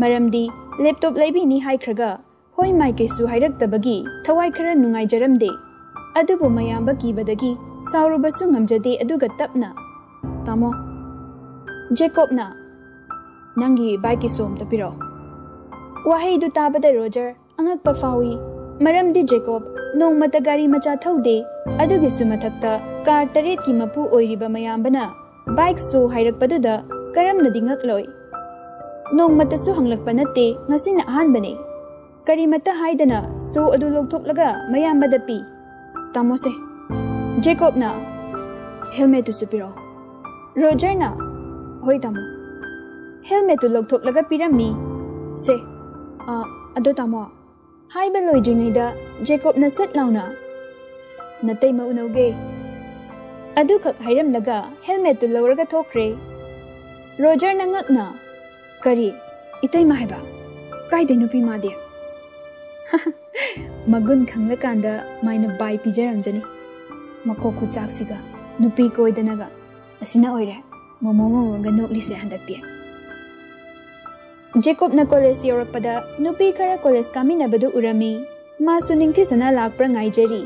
ꯃꯔꯝꯗꯤ ꯂꯦꯞꯇꯣꯞ ꯂꯩꯕꯤꯅꯤ ꯍꯥꯏꯈ꯭ꯔꯒ ꯍꯣꯏ ꯃꯥꯏꯀꯩꯁꯨ ꯍꯥꯏꯔꯛꯇꯕꯒꯤ ꯊꯋꯥꯏ ꯈꯔ ꯅꯨꯡꯉꯥꯏꯖꯔꯝꯗꯦ꯫ ꯑꯗꯨꯕꯨ ꯃꯌꯥꯝꯕ ꯀꯤꯕꯗꯒꯤ ꯁꯥꯎꯔꯨꯕꯁꯨ ꯉꯝꯖꯗꯦ, ꯑꯗꯨꯒ ꯇꯞꯅ, ꯇꯥꯃꯣ, ꯖꯦꯀꯣꯕꯅ ꯅꯪꯒꯤ ꯕꯥꯏꯛꯀꯤ ꯁꯣ ꯑꯝꯇ ꯄꯤꯔꯛꯑꯣ꯫" ꯋꯥꯍꯩꯗꯨ ꯇꯥꯕꯗ ꯔꯣꯖꯔ ꯑꯉꯛꯄ ꯐꯥꯎꯏ, ꯃꯔꯝꯗꯤ ꯖꯦꯀꯣꯕ ꯅꯣꯡꯃꯇ ꯒꯥꯔꯤ ꯃꯆꯥ ꯊꯧꯗꯦ, ꯑꯗꯨꯒꯤꯁꯨ ꯃꯊꯛꯇ ꯀꯥꯔ ꯇꯔꯦꯠꯀꯤ ꯃꯄꯨ ꯑꯣꯏꯔꯤꯕ ꯃꯌꯥꯝꯕꯅ ꯕꯥꯏꯛ ꯁꯣ ꯍꯥꯏꯔꯛꯄꯗꯨꯗ ꯀꯔꯝꯅꯗꯤ ꯉꯛꯂꯣꯏ? ꯅꯣꯡꯃꯇꯁꯨ ꯍꯪꯂꯛꯄ ꯅꯠꯇꯦ, ꯉꯁꯤꯅ ꯑꯍꯥꯟꯕꯅꯤ꯫ ꯀꯔꯤꯃꯠꯇ ꯍꯥꯏꯗꯅ ꯁꯣ ꯑꯗꯨ ꯂꯧꯊꯣꯛꯂꯒ ꯃꯌꯥꯝꯕꯗ ꯄꯤ꯫ "ꯇꯥꯃꯣꯁꯦ꯫" ꯖꯦꯀꯣꯕꯅ, "ꯍꯦꯜꯃꯦꯠꯇꯨꯁꯨ ꯄꯤꯔꯛꯑꯣ꯫" ꯔꯣꯖꯔꯅ, "ꯍꯣꯏ ꯇꯥꯃꯣ꯫" ꯍꯦꯜꯃꯦꯠꯇꯨ ꯂꯧꯊꯣꯛꯂꯒ ꯄꯤꯔꯝꯃꯤ꯫ "ꯁꯦ, ꯑ, ꯑꯗꯣ ꯇꯥꯃꯣ꯫" ꯍꯥꯏꯕ ꯂꯣꯏꯗ꯭ꯔꯤꯉꯩꯗ ꯖꯦꯀꯣꯕꯅ ꯁꯠ ꯂꯥꯎꯅ, "ꯅꯇꯩꯃ ꯎꯅꯧꯒꯦ꯫" ꯑꯗꯨꯈꯛ ꯍꯥꯏꯔꯝꯂꯒ ꯍꯦꯜꯃꯦꯠꯇꯨ ꯂꯧꯔꯒ ꯊꯣꯛꯈ꯭ꯔꯦ꯫ ꯔꯣꯖꯔꯅ ꯉꯛꯅ, "ꯀꯔꯤ? ꯏꯇꯩꯃ ꯍꯥꯏꯕ? ꯀꯥꯏꯗꯩ ꯅꯨꯄꯤ ꯃꯥꯗꯤ?" ꯃꯒꯨꯟ ꯈꯪꯂꯀꯥꯟꯗ ꯃꯥꯏꯅ ꯕꯥꯏ ꯄꯤꯖꯔꯝꯖꯅꯤ꯫ ꯃꯀꯣꯛ ꯈꯨꯆꯥꯛꯁꯤꯒ ꯅꯨꯄꯤ ꯀꯣꯏꯗꯅꯒ꯫ ꯑꯁꯤꯅ ꯑꯣꯏꯔꯦ ꯃꯣꯃꯣ ꯃꯣꯃꯣꯒ ꯅꯣꯛꯂꯤꯁꯦ ꯍꯟꯗꯛꯇꯤ꯫ ꯖꯦꯀꯣꯕꯅ ꯀꯣꯂꯦꯖ ꯌꯧꯔꯛꯄꯗ ꯅꯨꯄꯤ ꯈꯔ ꯀꯣꯂꯦꯖ ꯀꯥꯃꯤꯟꯅꯕꯗꯨ ꯎꯔꯝꯃꯤ꯫ ꯃꯥꯁꯨ ꯅꯤꯡꯊꯤꯁꯅꯥ ꯂꯥꯛꯄ꯭ꯔꯥ ꯉꯥꯏꯖꯔꯤ꯫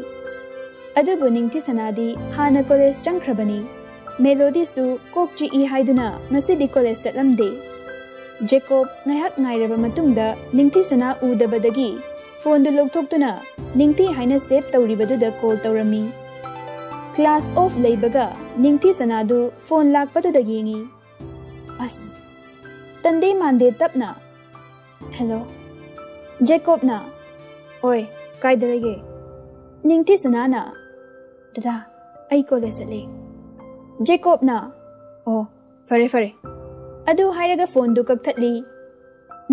ꯑꯗꯨꯕꯨ ꯅꯤꯡꯊꯤꯁꯅꯥꯗꯤ ꯍꯥꯟꯅ ꯀꯣꯂꯦꯖ ꯆꯪꯈ꯭ꯔꯕꯅꯤ꯫ ꯃꯦꯂꯣꯗꯤꯁꯨ ꯀꯣꯛ ꯆꯤꯛꯏ ꯍꯥꯏꯗꯨꯅ ꯉꯁꯤꯗꯤ ꯀꯣꯂꯦꯖ ꯆꯠꯂꯝꯗꯦ꯫ ꯖꯦꯀꯣꯕ ꯉꯥꯏꯍꯥꯛ ꯉꯥꯏꯔꯕ ꯃꯇꯨꯡꯗ ꯅꯤꯡꯊꯤꯁꯅꯥ ꯎꯗꯕꯗꯒꯤ ꯐꯣꯟꯗꯨ ꯂꯧꯊꯣꯛꯇꯨꯅ ꯅꯤꯡꯊꯤ ꯍꯥꯏꯅ ꯁꯦꯚ ꯇꯧꯔꯤꯕꯗꯨꯗ ꯀꯣꯜ ꯇꯧꯔꯝꯃꯤ꯫ ꯀ꯭ꯂꯥꯁ ꯑꯣꯐ ꯂꯩꯕꯒ ꯅꯤꯡꯊꯤꯁꯅꯥꯗꯨ ꯐꯣꯟ ꯂꯥꯛꯄꯗꯨꯗ ꯌꯦꯡꯉꯤ꯫ ꯑꯁ! ꯇꯟꯗꯦ ꯃꯥꯟꯗꯦ ꯇꯞꯅ, "ꯍꯦꯜꯂꯣ꯫" ꯖꯦꯀꯣꯕꯅ, "ꯑꯣꯏ, ꯀꯥꯏꯗ ꯂꯩꯒꯦ?" ꯅꯤꯡꯊꯤꯁꯅꯥꯅ, "ꯗꯗꯥ, ꯑꯩ ꯀꯣꯂꯦꯖ ꯆꯠꯂꯦ꯫" ꯖꯦꯀꯣꯕꯅ, "ꯑꯣ, ꯐꯔꯦ, ꯐꯔꯦ꯫" ꯑꯗꯨ ꯍꯥꯏꯔꯒ ꯐꯣꯟꯗꯨ ꯀꯛꯊꯠꯂꯤ꯫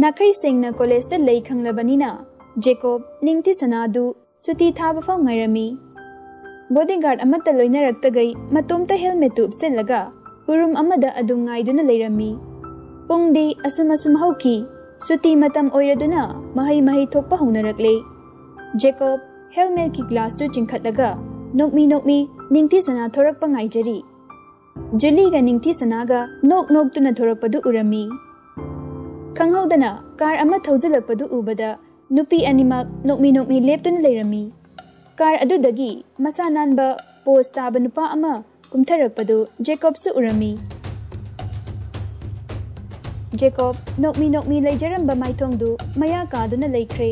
ꯅꯥꯈꯩ ꯁꯦꯡꯅ ꯀꯣꯂꯦꯖꯇ ꯂꯩ ꯈꯪꯂꯕꯅꯤꯅ ꯖꯦꯀꯣꯕ ꯅꯤꯡꯊꯤꯁꯅꯥꯗꯨ ꯁꯨꯇꯤ ꯊꯥꯕ ꯐꯥꯎ ꯉꯥꯏꯔꯝꯃꯤ꯫ ꯕꯣꯗꯤꯒꯥꯔꯗ ꯑꯃꯠꯇ ꯂꯣꯏꯅꯔꯛꯇꯒꯩ ꯃꯇꯣꯝꯇ ꯍꯦꯜꯃꯦꯠꯇꯨ ꯎꯞꯁꯤꯜꯂꯒ ꯎꯔꯨꯝ ꯑꯃꯗ ꯑꯗꯨꯝ ꯉꯥꯏꯗꯨꯅ ꯂꯩꯔꯝꯃꯤ꯫ ꯄꯨꯡꯗꯤ ꯑꯁꯨꯝ ꯑꯁꯨꯝ ꯍꯧꯈꯤ꯫ ꯁꯨꯇꯤ ꯃꯇꯝ ꯑꯣꯏꯔꯗꯨꯅ ꯃꯍꯩ ꯃꯍꯩ ꯊꯣꯛꯄ ꯍꯧꯅꯔꯛꯂꯦ꯫ ꯖꯦꯀꯣꯕ ꯍꯦꯜꯃꯦꯠꯀꯤ ꯒ꯭ꯂꯥꯁꯇꯨ ꯆꯤꯡꯈꯠꯂꯒ ꯅꯣꯛꯃꯤ ꯅꯣꯛꯃꯤ ꯅꯤꯡꯊꯤꯁꯅꯥ ꯊꯣꯔꯛꯄ ꯉꯥꯏꯖꯔꯤ꯫ ꯖꯨꯂꯤꯒ ꯅꯤꯡꯊꯤꯁꯅꯥꯒ ꯅꯣꯛ ꯅꯣꯛꯇꯨꯅ ꯊꯣꯔꯛꯄꯗꯨ ꯎꯔꯝꯃꯤ꯫ ꯈꯪꯍꯧꯗꯅ ꯀꯥꯔ ꯑꯃ ꯊꯧꯖꯤꯜꯂꯛꯄꯗꯨ ꯎꯕꯗ ꯅꯨꯄꯤ ꯑꯅꯤꯃꯛ ꯅꯣꯛꯃꯤ ꯅꯣꯛꯃꯤ ꯂꯦꯞꯇꯨꯅ ꯂꯩꯔꯝꯃꯤ꯫ ꯀꯥꯔ ꯑꯗꯨꯗꯒꯤ ꯃꯁꯥ ꯅꯥꯟꯕ ꯄꯣꯁ ꯇꯥꯕ ꯅꯨꯄꯥ ꯑꯃ ꯀꯨꯝꯊꯔꯛꯄꯗꯨ ꯖꯦꯀꯣꯕꯁꯨ ꯎꯔꯝꯃꯤ꯫ ꯖꯦꯀꯣꯕ ꯅꯣꯛꯃꯤ ꯅꯣꯛꯃꯤ ꯂꯩꯖꯔꯝꯕ ꯃꯥꯏꯊꯣꯡꯗꯨ ꯃꯌꯥ ꯀꯥꯗꯨꯅ ꯂꯩꯈ꯭ꯔꯦ꯫